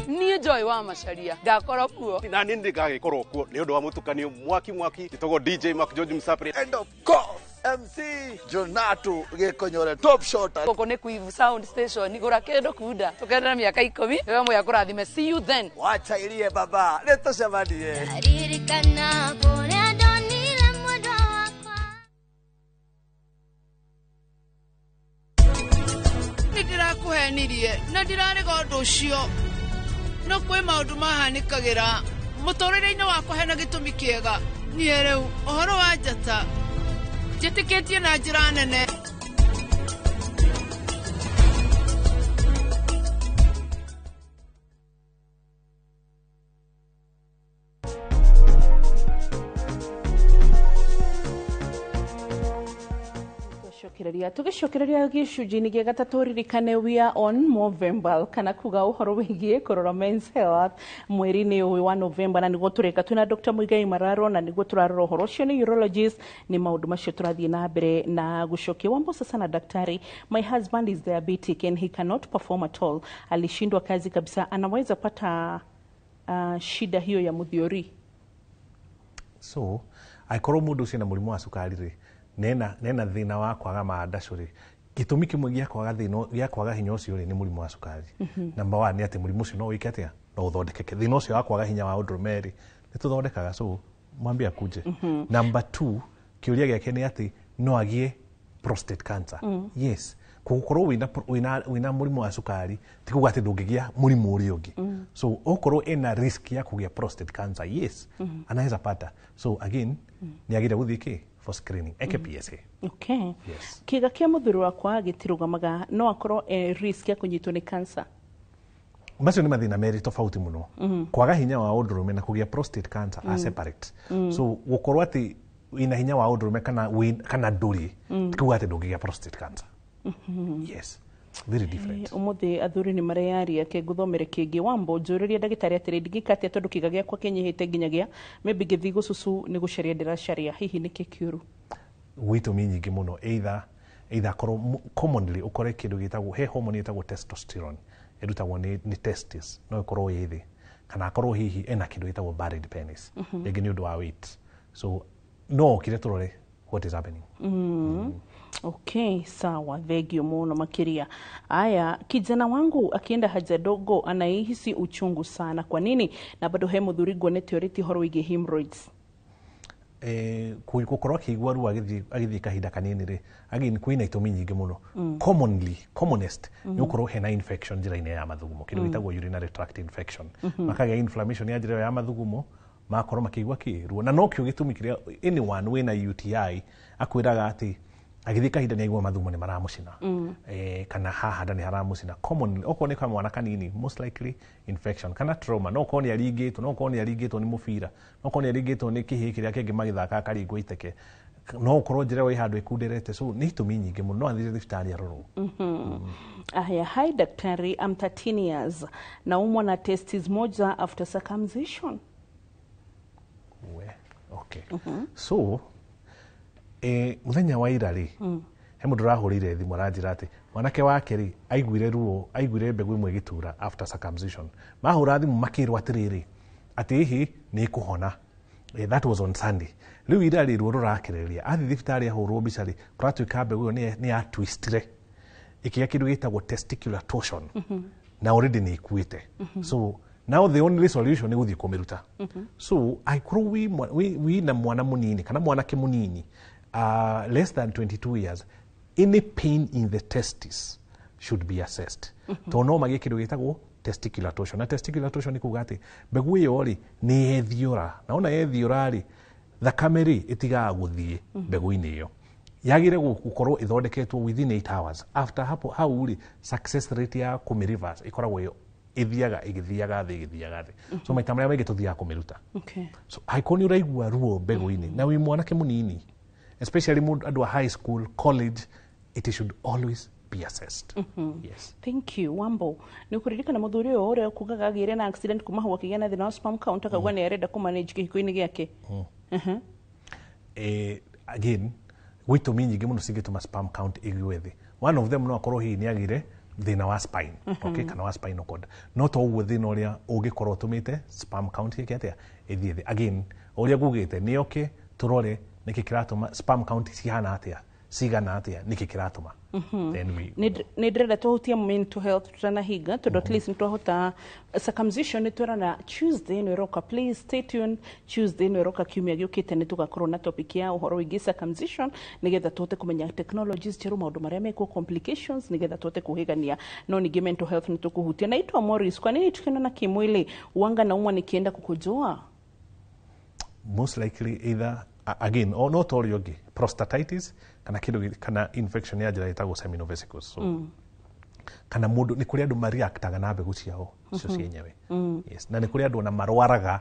Niĩ Joy wa Macaria ngakorwo kuo. Na niĩ nĩngagĩkorwo kuo nĩ ũndũ wa mũtukanio mwaki mwaki njĩtagwo DJ Mark George Msapri. And of course MC Jonato Gĩkonyore, top shot. Gũkũ nĩ Kuivu Sound Station, gũra kĩndũ kunda tũkenera mĩaka 10 wewe moya kũrathime. See you then. Wacha irie baba, nĩ tũcemanie. Ririkana kũrĩa ndonire mwendwa wakwa. Nĩ ndĩrakũhenirie na ndirarega ũndũ ũcio, no kwĩ maũndũ mahanĩkagĩra mũtũrĩre-inĩ wakwa hena gĩtũmi kĩega. Niĩ rĩu ũhoro wa njata njĩtĩkĩtie na njĩra nene. Tũgĩcokereria gĩcunjĩ-inĩ gĩa gatatũ, ririkane we are on Movember, kana kuga ũhoro wĩgiĩ kũrora men's health mweri-inĩ ũyũ wa November, na nĩguo tũreka twĩna Dr. Muigai Mararo, na nĩguo tũrarora ũhoro ũcio, nĩ urologist, nĩ maũndũ macio tũrathiĩ na mbere na gũcokia. Wambo sana daktari, my husband is diabetic and he cannot perform at all, alishindwa kazi kabisa, anaweza pata shida hiyo ya muthiori? So angĩkorwo mũndũ ũcio na mũrimũ wa cukari rĩ, nena thĩna wa kwaga mandacũ rĩ, gĩtũmi kĩmwe gĩa kwaga thĩna gĩa kwaga hinya ũcio rĩ, nĩ mũrimũ wa cukari. Number one nĩ atĩ mũrimũ ũcio no wĩke atĩa, no ũthondekeke. Thĩna ũcio wa kwaga hinya wa ũndũrũme rĩ, nĩ tũthondekaga, so mwambie akuje. Number two, kĩũria gĩake nĩ atĩ no agĩe prostate cancer. Yes, gũkorwo wĩna mũrimũ wa cukari ti kuga atĩ ndũngĩgĩa mũrimũ ũrĩa ũngĩ. So okorwo ena risk ya kũgĩa prostate cancer, yes, anaweza pata. So again, nĩ agĩrĩire gũthiĩ kĩ for screening, eke PSA. Okay. Yes. Kĩga kĩa mũthuri wakwa gĩtirũgamaga, no akorwo risk ya kũnyitwo nĩ cancer? Macio nĩ mathĩna merĩ tofauti mũno. Kwaga hinya wa ũndũrũme na kũgĩa prostate cancer are separate. So gũkorwo atĩ wĩna hinya wa ũndũrũme kana ndũrĩ, ti kuga atĩ ndũngĩgĩa prostate cancer. Yes, very different. Ũmũthĩ athuri nĩ mareyaria. Ke ngũthomere kĩngĩ. Wambo, njũrĩrie ndagĩtarĩ atĩrĩ, ndingĩka atĩa tondũ kĩga gĩakwa kĩnyihĩte nginyagia maybe ngĩthiĩ gũcucu nĩ gũcaria ndĩracaria, hihi nĩkĩ kĩũru? Gwĩ itũmi nyingĩ mũno, either akorwo commonly ũkore kĩndũ gĩtagwo, he hormone ĩtagwo testosterone ĩrutagwo nĩ testis, no ĩkorwo ĩ thĩ, kana akorwo hihi ena kĩndũ gĩtagwo buried penis, rĩngĩ nĩ ũndũ wa weight. So no okire tũrore what is happening. Okay, sawa, thengio muno makiria. Aya, kijana wangu akienda haja dogo anahisi uchungu sana, kwa nini? Na bado he muthuri nguonete ũrĩtie ũhoro wĩgiĩ hemorrhoids. Gũkorwo akĩigua ruo agĩthiĩ kahinda kanini rĩ, again kwĩna itũmi nyingĩ mũno. Commonly, commonest nĩ gũkorwo hena infection njĩra-inĩ ya mathugumo, kĩndũ gĩtagwo urinary tract infection. Makagĩa inflammation ya njĩra ĩyo ya mathugumo, magakorwo makĩigua kĩ ruo, na nokĩo gĩtũmi kĩrĩa anyone wĩna UTI akwĩraga atĩ agĩthiĩ kahinda nĩ aigua mathugumo nĩ maramũcina, kana haha nda nĩ haramũcina. Commonly okorwo nĩ kamwana kanini, most likely infection kana trauma, no okorwo nĩ aringĩtwo, no okorwo nĩ aringĩtwo nĩ mũbira, no okorwo nĩ aringĩtwo nĩ kĩhĩĩ kĩrĩa kĩngĩ magĩthaka akaringwo iteke, no ũkorwo njĩra ĩyo ĩ handũ ĩkunderete. So nĩ itũmi nyingĩ mũno, no athiĩ thibitarĩ arorwo. Aya, hi daktari, I'm 13 years, naumwa na testis moja after circumcision. We, okay. So muthenya wa ira rĩ, he mũndũ ũrahũrĩire thimũ aranjĩra atĩ mwanake wake rĩ, aiguire ruo, aiguire mbegũ ĩmwe ĩgĩtura after circumcision. Mahũra thimũ makĩrwo atĩrĩrĩ, atĩ ĩhĩ nĩ ĩkũhona. That was on Sunday. Rĩu ira rĩ, ruo rũrakereria, athiĩ thibitarĩ ahũrwo mbica rĩ, kũratuĩka mbegũ ĩyo nĩ ya twistire ĩkĩgĩa kĩndũ gĩtagwo testicular torsion, na already nĩ ĩkuĩte. So now the only solution nĩ gũthiĩ kũmĩruta. So angĩkorwo wĩ na mwana mũnini kana mwanake mũnini, less than 22 years, any pain in the testis should be assessed, tondũ no magĩe kĩndũ gĩtagwo testicular torsion. Na testicular torsion nĩ kuga atĩ mbegũ ĩyo rĩ, nĩ yethiũra, na ona yethiũra rĩ, thakame rĩ, ĩtigaga gũthiĩ mbegũ-inĩ ĩyo yagĩrĩire gũkorwo ĩthondeketwo within 8 hours. After hapo hau rĩ, success rate ya kũmĩ reverse ĩkoragwo ĩyo ĩthiaga ĩgĩthiaga thĩ, ĩgĩthiaga thĩ. So maita marĩa maingĩ tũthiaga kũmĩruta. So angĩkorwo nĩ ũraigua ruo mbegũ-inĩ na wĩ mwanake mũnini, especially mũndũ andũ a high school, college, it should always be assessed. Yes. Thank you. Wambo, nĩ ũkũririkana mũthuri ũyũ ũrĩa kugaga agĩire na accident, kuma hau akĩgĩa na thĩna wa sperm count, akauga nĩ arenda kũmanage kĩhiko-inĩ gĩake? Again, gwĩ itũmi nyingĩ mũno cingĩtũma sperm count ĩgwe thĩ. One of them no akorwo hihi nĩ agĩire thĩna wa spine, okay, kana wa spinal cord. No to ũguo thĩna ũrĩa ũngĩkorwo ũtũmĩte sperm count ĩke atĩa, ĩthiĩ thĩ. Again, ũrĩa ngugĩte nĩ oke tũrore. Nĩkĩ kĩratũma? Sperm count cihana atĩa, cigana atĩa? Nĩkĩ kĩratũma? Then we Nĩ ndĩrenda tũhutie mental health tutanahinga, tondũ at least nĩtwahota circumcision. Nĩ twerana Tuesday ĩno ĩroka. Please stay tuned. Tuesday ĩno ĩroka, kiumia gĩũkĩte, nĩ tũgakorwo na topic ya ũhoro wĩgiĩ circumcision, nĩgetha tũhote kũmenya technologies njerũ, maũndũ marĩa mekuo, complications, nĩgetha tũhote kũhĩgania. No ningĩ mental health nĩ tũkũhutia. Naitwa Morris, kwa nini tukionana kimwili wanga naumwa nikienda kukojoa? Most likely either again o no ta ũrĩa ũngĩ, prostatitis kana kĩndũ kana infection ya njĩra ĩtagwo seminal vesicles. So kana mũndũ, nĩ kũrĩ andũ mareactaga na mbegũ ciao cio cienyewe. Yes. Na nĩ kũrĩ andũ ona marwaraga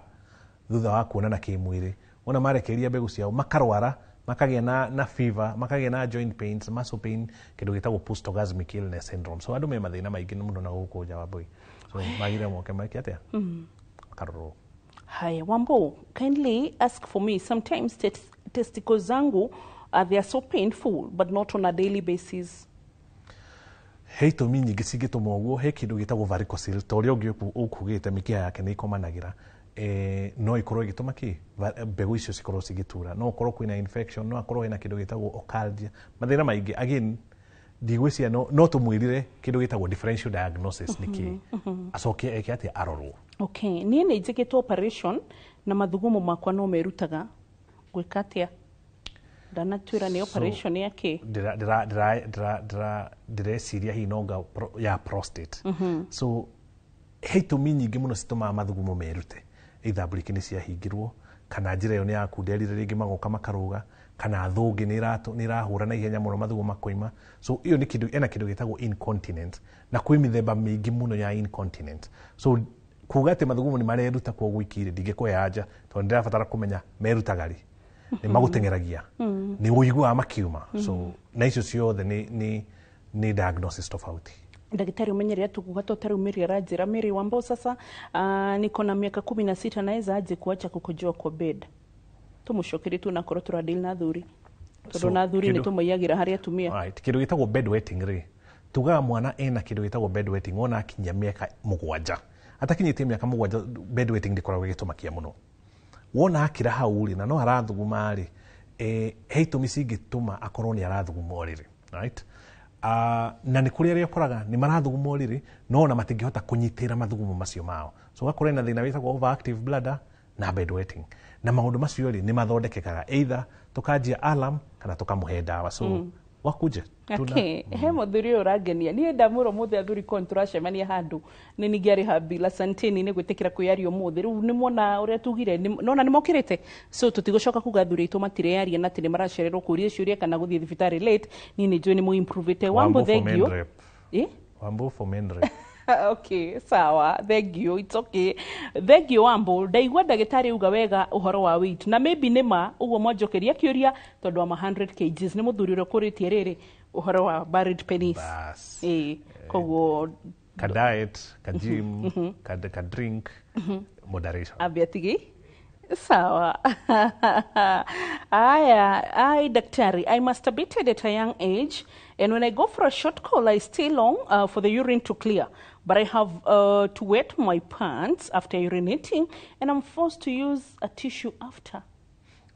thutha wa kuonana kĩmwĩrĩ, ona marekereria mbegũ ciao makarwara, makagĩa na fever, makagĩa na joint pains, muscle pain, kĩndũ gĩtagwo post orgasmic illness syndrome. So andũ me mathĩna maingĩ mũno na gũkũ nja wa boy, so magire moke meke atĩa? Makarorwo. Haya, Wambo, kindly ask for me. Sometimes testicles zangu, they are so painful, but not on a daily basis. He itũmi nyingĩ cingĩtũma ũguo. He kĩndũ gĩtagwo varicocele, ta ũrĩa ũngĩ ũkugĩte mĩkiha yake nĩ ĩkomanagĩra. No ĩkorwo ĩgĩtũma kĩ mbegũ icio cikorwo cigĩtura. No ũkorwo kwĩna infection, no akorwo hena kĩndũ gĩtagwo orchialgia, mathĩna maingĩ. Again, ndigwĩciria no tũmwĩrire kĩndũ gĩtagwo differential diagnosis nĩ kĩ, acoke eke atĩa, arorwo. Okay, niĩ nĩ njĩkĩtwo operation na mathugumo makwa no merutaga, gwĩka atĩa? Ndanatwĩra nĩ So, operation ya kĩ? Ndĩreciria hihi nonga ya prostate. So he itũmi nyingĩ mũno citũmaga mathugumo merute, either mburiki nĩ ciahingirwo, kana njĩra ĩyo nĩ yakunderire rĩngĩ magoka makarũga, kana thũngĩ nĩ ĩrahũra na ihenya mũno mathugumo makoima. So ĩyo nĩ kĩndũ ena kĩndũ gĩtagwo incontinent, na kwĩ mĩthemba mĩingĩ mũno ya incontinent. So kuga atĩ mathugumo nĩ mareruta kwoguo ikirĩ, ndingĩkũhe anja, tondũ ndĩrabatara kũmenya merutaga rĩ, nĩ magũteng'eragia, nĩ ũiguaga makiuma. So na icio ciothe nĩ diagnosis tofauti. Ndagĩtarĩ, umenyerera tukuga to tarĩu Mary aranjĩra, Mary Wambo, sasa niko na miaka 16, naweza aje kuacha kukojoa kwa bed? Tũmũcokerie tu nakorwo tũradeal na athuri, tondũ So, na athuri nĩ tũmũiyagĩra harĩ atumia. Right. Kĩndũ gĩtagwo bedwetting rĩ, tugaga mwana ena kĩndũ gĩtagwo bedwetting wona akinyia mĩaka 7. Atakinyĩtie mĩaka 7, bedwetting ndĩkoragwo ĩgĩtũmakia mũno. Wona akĩra hau rĩ, na no arathuguma rĩ, he itũmi cingĩtũma akorwo nĩ arathuguma ũrĩrĩ, right? Na nĩ kũrĩ arĩa ũkoraga nĩ marathuguma ũrĩrĩ, no ona matingĩhota kũnyitĩra mathugumo macio mao. So ũgakora ena thĩna wĩtagwo overactive bladder na bedwetting, na maũndũ macio rĩ, nĩ mathondekekaga, either tũkanjia alarm kana tũkamũhe ndawa. So wakuje. Okay. He mũthuri ũyũ ũrangenia niĩ, ndamwĩra ũmũthĩ athuri ko nĩtũracemania handũ, nĩ ningĩ arĩ habil. Asanteni nĩ gwĩtĩkĩra kwĩyaria ũmũthĩ. Rĩu nĩ mwona ũrĩa tugire, nona nĩ mokĩrĩte, so tũtigũcoka kuga athuri aitũ matirearia na atĩ nĩ maracererwo kũria ciũria kana gũthiĩ thibitarĩ late. Niĩ nĩ njũĩ nĩ mũimprovĩte. Wambo, Wambo for men thank you. rep. Eh? Wambo for men rep. Okay, sawa, thank you, it's okay, thank you. Wambo, ndaigua ndagĩtarĩ uga wega ũhoro wa weight, na maybe nĩ ma ũguo mwanjokeria kĩũria, tondũ ama 100 kgs nĩ mũthuri ũrĩa ũkũrĩtie rĩrĩ ũhoro wa buried penis. Bas. Ĩĩ, koguo ka diet, ka gym, ka drink moderation. Ambia tigi sawa. Aya, ai daktari, I masturbated at a young age, and when I go for a short call, I stay long for the urine to clear, but I have to wet my pants after urinating, and I'm forced to use a tissue after.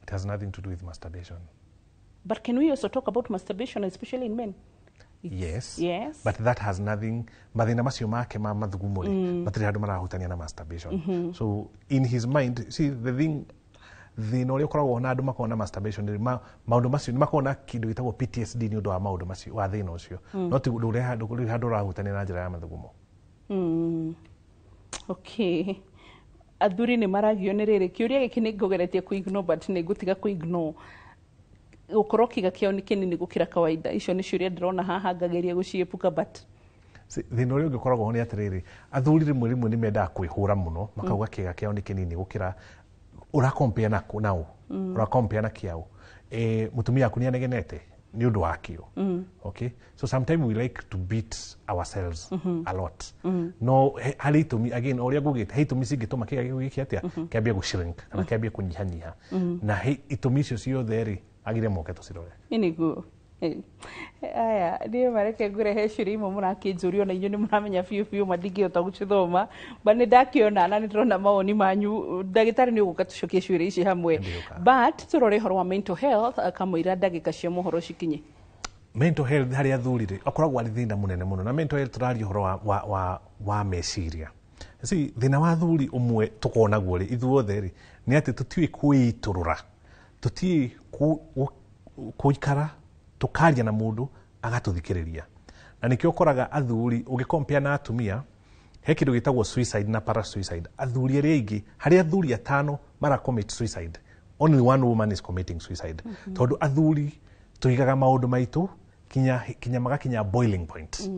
It has nothing to do with masturbation. But can we also talk about masturbation, especially in men? Yes. Yes. But that has nothing, mathĩna macio make ma mathugumo rĩ, matirĩ handũ marahutania na masturbation. So in his mind, see, the thing, thĩna ũrĩa ũkoragwo na andũ makoragwo na masturbation rĩ, maũndũ macio nĩ makoragwo na kĩndũ gĩtagwo PTSD nĩ ũndũ wa maũndũ macio, wa thĩna ũcio. No ti ndũrĩ handũ, ndũrĩ handũ ũrahutania na njĩra ya mathugumo. Okay, athuri nĩ maragio nĩ rĩrĩ kĩũria gĩkĩ, nĩ ngũgeretie kũ-ignore, but nĩ ngũtiga kũ-ignore, gũkorwo kĩga kĩao nĩ kĩnini gũkĩra kawaida. Icio nĩ ciũria ndĩrona haha, ngageria gũciĩpuka, but See, thĩna ũrĩa ũngĩ ũkoragwo ho nĩ atĩrĩrĩ, athuri rĩmwe rĩmwe nĩ mendaga kwĩhũra mũno, makauga kĩga kĩao nĩ kĩnini gũkĩra. Ũrakompea na naũ? Ũrakompea na kĩaũ? Mũtumia waku nĩ anegenete nĩ ũndũ wa kĩo? Okay, so sometimes we like to beat ourselves a lot. No harĩ itũmi, again, o ũrĩa ngugĩte, he itũmi cingĩtũma kĩga gĩkũ gĩke atĩa, kĩambie gũ-shrink kana kĩambie kũnyihanyiha, na he itũmi icio ciothe rĩ, agire moke tũcirore. Nĩ nĩguo. Aya niĩ mareke ngũrehe ciũria imwe mũrakĩnjũria ona inyuĩ nĩ mũramenya biũ biũ ma ndingĩhota gũcithoma, but nĩ ndakĩona na nĩ ndĩrona mawoni manyu. Ndagĩtarĩ, nĩ ũgũka tũcokie ciũria ici hamwe, but tũrore ũhoro wa mental health kamũira ndagĩka cia mohoro cikinye. Mental health harĩ athuri rĩ, akoragwo arĩ thĩna mũnene mũno. Na mental health tũraria ũhoro wa meciria. See, thĩna wa athuri ũmwe tũkonaguo rĩ ithuothe rĩ nĩ atĩ tũtiũĩ kwĩitũrũra, tũtiũĩ kũikara tũkaria na mũndũ agatũthikĩrĩria, na nĩkĩo ũkoraga athuri ũgĩkompea na atumia he kĩndũ gĩtagwo suicide na parasuicide. Athuri arĩa aingĩ, harĩ athuri atano mara commit suicide, only one woman is committing suicide, tondũ athuri tũigaga maũndũ maitũ kinya magakinya boiling point.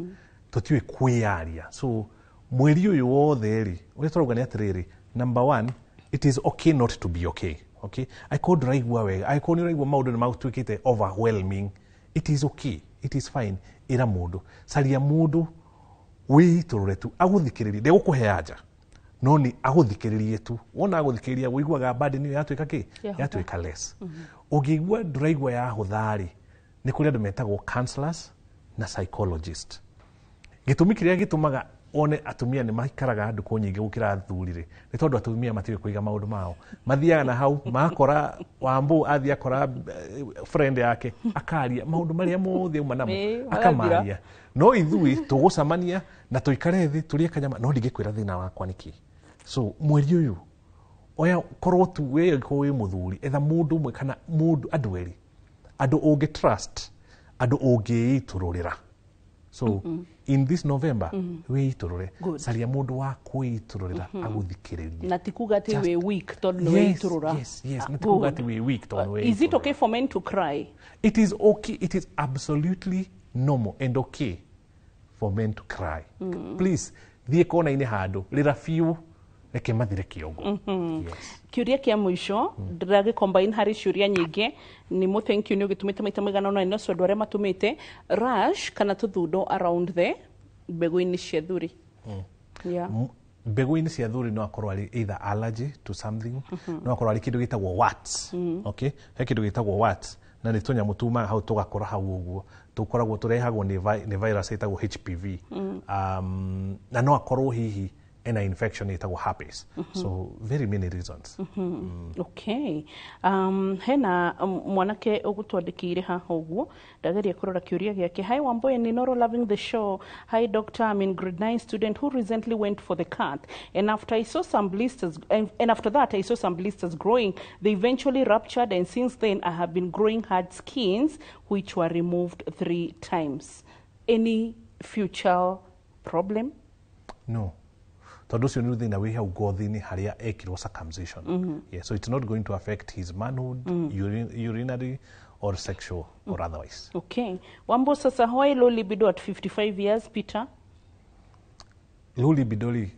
Tũtiũĩ kwĩyaria. So mweri ũyũ wothe rĩ, ũrĩa tũrauga nĩ atĩrĩrĩ, number one, it is okay not to be okay. Okay, angĩkorwo ndũraigua wega, angĩkorwo nĩ ũraigua maũndũ nĩ matuĩkĩte overwhelming, it is okay, it is fine. Ĩra mũndũ, caria mũndũ wĩitũrũre tu agũthikĩrĩrie. Ndegũkũhe anja, no nĩ agũthikĩrĩrie tu. Wona agũthikĩrĩria, wĩiguaga burden ĩyo yatuĩka kĩ? Yahũtha. Yatuĩka less. Ũngĩigua ndũraigua yahũtha rĩ, nĩ kũrĩ andũ metagwo counselors na psychologist. Gĩtũmi kĩrĩa gĩtũmaga one atumia nĩ maikaraga ndukũ nyingĩ gũkĩra athuri rĩ, nĩ tondũ atumia matiũĩ kũiga maũndũ mao. Mathiaga na hau makora Wambũ, athiĩ akora friend yake, akaria maũndũ marĩa mothe auma namo. Ĩĩ, akamaria. No ithuĩ tũgũcamania na tũikare thĩ tũrĩe kanyama, no ndingĩkwĩra thĩna wakwa nĩkĩ. So mweri ũyũ oya, korwo tu we angĩkorwo wĩ mũthuri, etha mũndũ ũmwe kana mũndũ andũ erĩ, andũ ũngĩ trust, andũ ũngĩitũrũrĩra. So in this November, wĩitũrũre. Good. Caria mũndũ wa kwĩitũrũrĩra agũthikĩrĩrie. Na ti kuga atĩ wĩ weak tondũ nĩ weitũrũra. Yes, nĩ ti kuga atĩ wĩ weak tondũ nĩ Is it weitũrũra. okay for men to cry? It is okay. It is absolutely normal and okay for men to cry. Please, thiĩ kona-inĩ handũ, rĩra biũ, reke mathire kĩongo. Kiuria kia mũico ndĩragĩ combine harĩ ciũria nyingĩ. Nĩ mũ thank you nĩ ũgĩtũmĩte maita maigana ũna, no andũ arĩa matũmĩte rash kana tũthundo around the mbegũ-inĩ cia thuri. Yeah. Mbegũ-inĩ cia thuri no akorwo arĩ either allergy to something, no akorwo arĩ kĩndũ gĩtagwo warts. Okay, he kĩndũ gĩtagwo warts, na nĩ tũnyamũ tumaga hau tũgakũra hau ũguo, tũkoragwo tũrehagwo nĩ virus ĩtagwo HPV. Na no akorwo hihi ena infection ĩtagwo herpes. So very many reasons. Okay. Hena mwanake ũgũtwandĩkĩire haha ũguo, ndageria kũrora kĩũria gĩake. Hi Wamboy and Inoro, loving the show. Hi doctor, I'm in grade 9 student who recently went for the cut, and after I saw some blisters and after that I saw some blisters growing. They eventually ruptured, and since then I have been growing hard skins which were removed three times. Any future problem? No, tondũ ũcio nĩ thĩna wĩ hau ngothi-inĩ harĩa ekirwo circumcision. Yeah, so it's not going to affect his manhood, urinary or sexual or otherwise. Okay. Wambo, sasa why low libido at 55 years, Peter? Low libido rĩ,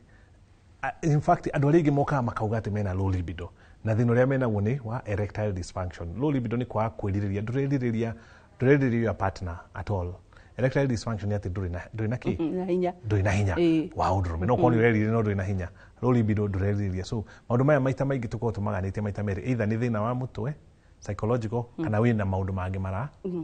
in fact andũ arĩa aingĩ mokaga makauga atĩ mena low libido, na thĩna ũrĩa menaguo nĩ wa erectile dysfunction. Low libido nĩ kwaga kwĩrirĩria, ndũrerirĩria, ndũrerirĩria your partner at all. Erectile dysfunction nĩ atĩ ndũrĩ na kĩ? Na hinya. Ndũrĩ na hinya wa ũndũrũme. No korwo nĩ ũrerirĩria no ndũrĩ na hinya, low libido, ndũrerirĩria. So maũndũ maya maita maingĩ tũkoragwo tũmaganĩtie maita merĩ, either nĩ thĩna wa mũtwe, psychological, kana wĩna maũndũ mangĩ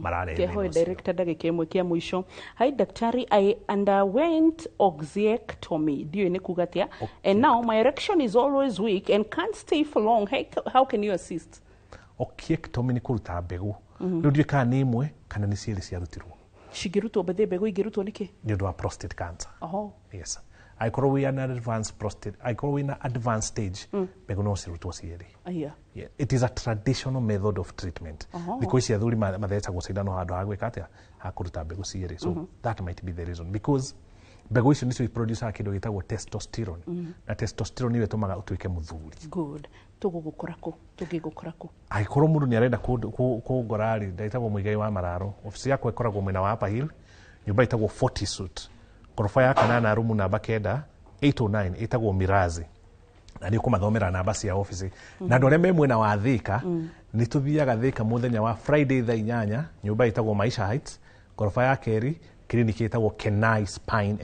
mararehe thĩna Kehoe ũcio. Director, ndagĩka ĩmwe kĩa mũico. Hi daktari, I underwent orchiectomy, ndiũĩ nĩ kuga atĩa, and now my erection is always weak and can't stay for long. Hey, how can you assist? Orchiectomy nĩ kũruta mbegũ. Rĩu ndiũĩ kana nĩ ĩmwe kana nĩ cierĩ ciarutirwo. Cingĩrutwo mbethĩ, mbegũ ingĩrutwo nĩkĩ? Nĩ ũndũ wa prostate cancer. Oho. Yes, angĩkorwo wĩ an advanced prostate, angĩkorwo wĩna advanced stage, mbegũ no cirutwo cierĩ. Aya. Yeah. It is a traditional method of treatment. Thikũ ici athuri mathecagwo cindano handũ ha gwĩka atĩa, ha kũruta mbegũ cierĩ. So that might be the reason, because mbegũ icio nĩcio iproducaga kĩndũ gĩtagwo testosterone, na testosterone nĩyo ĩtũmaga ũtuĩke mũthuri. Good. Tũgũgũkora kũ? Tũngĩgũkora kũ? Angĩkorwo mũndũ nĩ arenda kũngora rĩ, ndetagwo Mũigai wa Mararo. Obici yakwa ĩkoragwo mwena wa Upper Hill, nyũmba ĩtagwo 40 Suite, ngoroba ya kanana, rumu namba 9, 809, ĩtagwo Mirazi, na nĩ ũkũmathomera namba cia obici. Na andũ arĩa me mwena wa Thĩka, nĩ tũthiaga Thĩka mũthenya wa Friday thaa 8, nyũmba ĩtagwo Maisha Heights, ngoroba ya kerĩ, kiriniki ĩtagwo Kenai Spine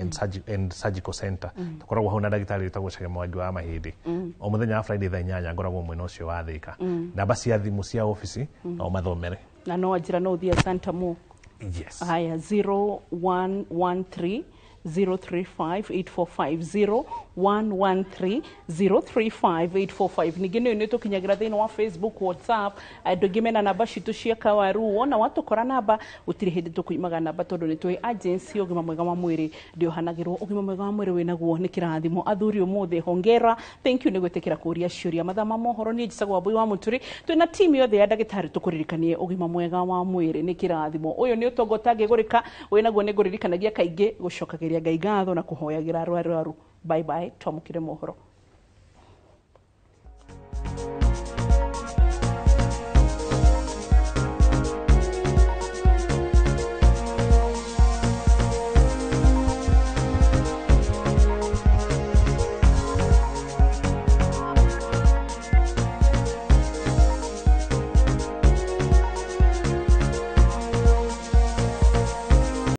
and Surgical Center. Tũkoragwo hau na ndagĩtarĩ wĩtagwo Chege Mwangi wa mahĩndĩ. O mũthenya wa Friday thaa 8 ngoragwo mwena ũcio wa Thĩka. Namba cia thimũ cia obici no mathomere. Na no anjĩra no ũthiĩ Santa Mo. Yes. Haya, 0113 035 845, 0113 035 845. Ningĩ nĩyo nĩ tũkinyagĩra thĩinĩ wa Facebook, WhatsApp. Andũ aingĩ mena namba citũ cia kawaru. Wona watũkora namba, gũtirĩ hĩndĩ tũkũimaga namba, tondũ nĩ tũĩ agency ya ũgima mwega wa mwĩrĩ ndĩohanagĩrwo. Ũgima mwega wa mwĩrĩ wĩnaguo nĩ kĩrathimo. Athuri ũmũthĩ, hongera, thank you nĩ gwĩtĩkĩra kũria ciũria. Mathaa ma mohoro, niĩ njĩtagwo Wambui wa Mũturi, twĩna timu yothe ya ndagĩtarĩ. Tũkũririkanie, ũgima mwega wa mwĩrĩ nĩ kĩrathimo. Ũyũ nĩ ũtonga ũtangĩgũrĩka. Wĩnaguo nĩ ngũririkanagia kaingĩ gũcokagĩria Ngai ngatho na kũhoyagĩra arwaru. Bye bye, twamũkĩre mohoro.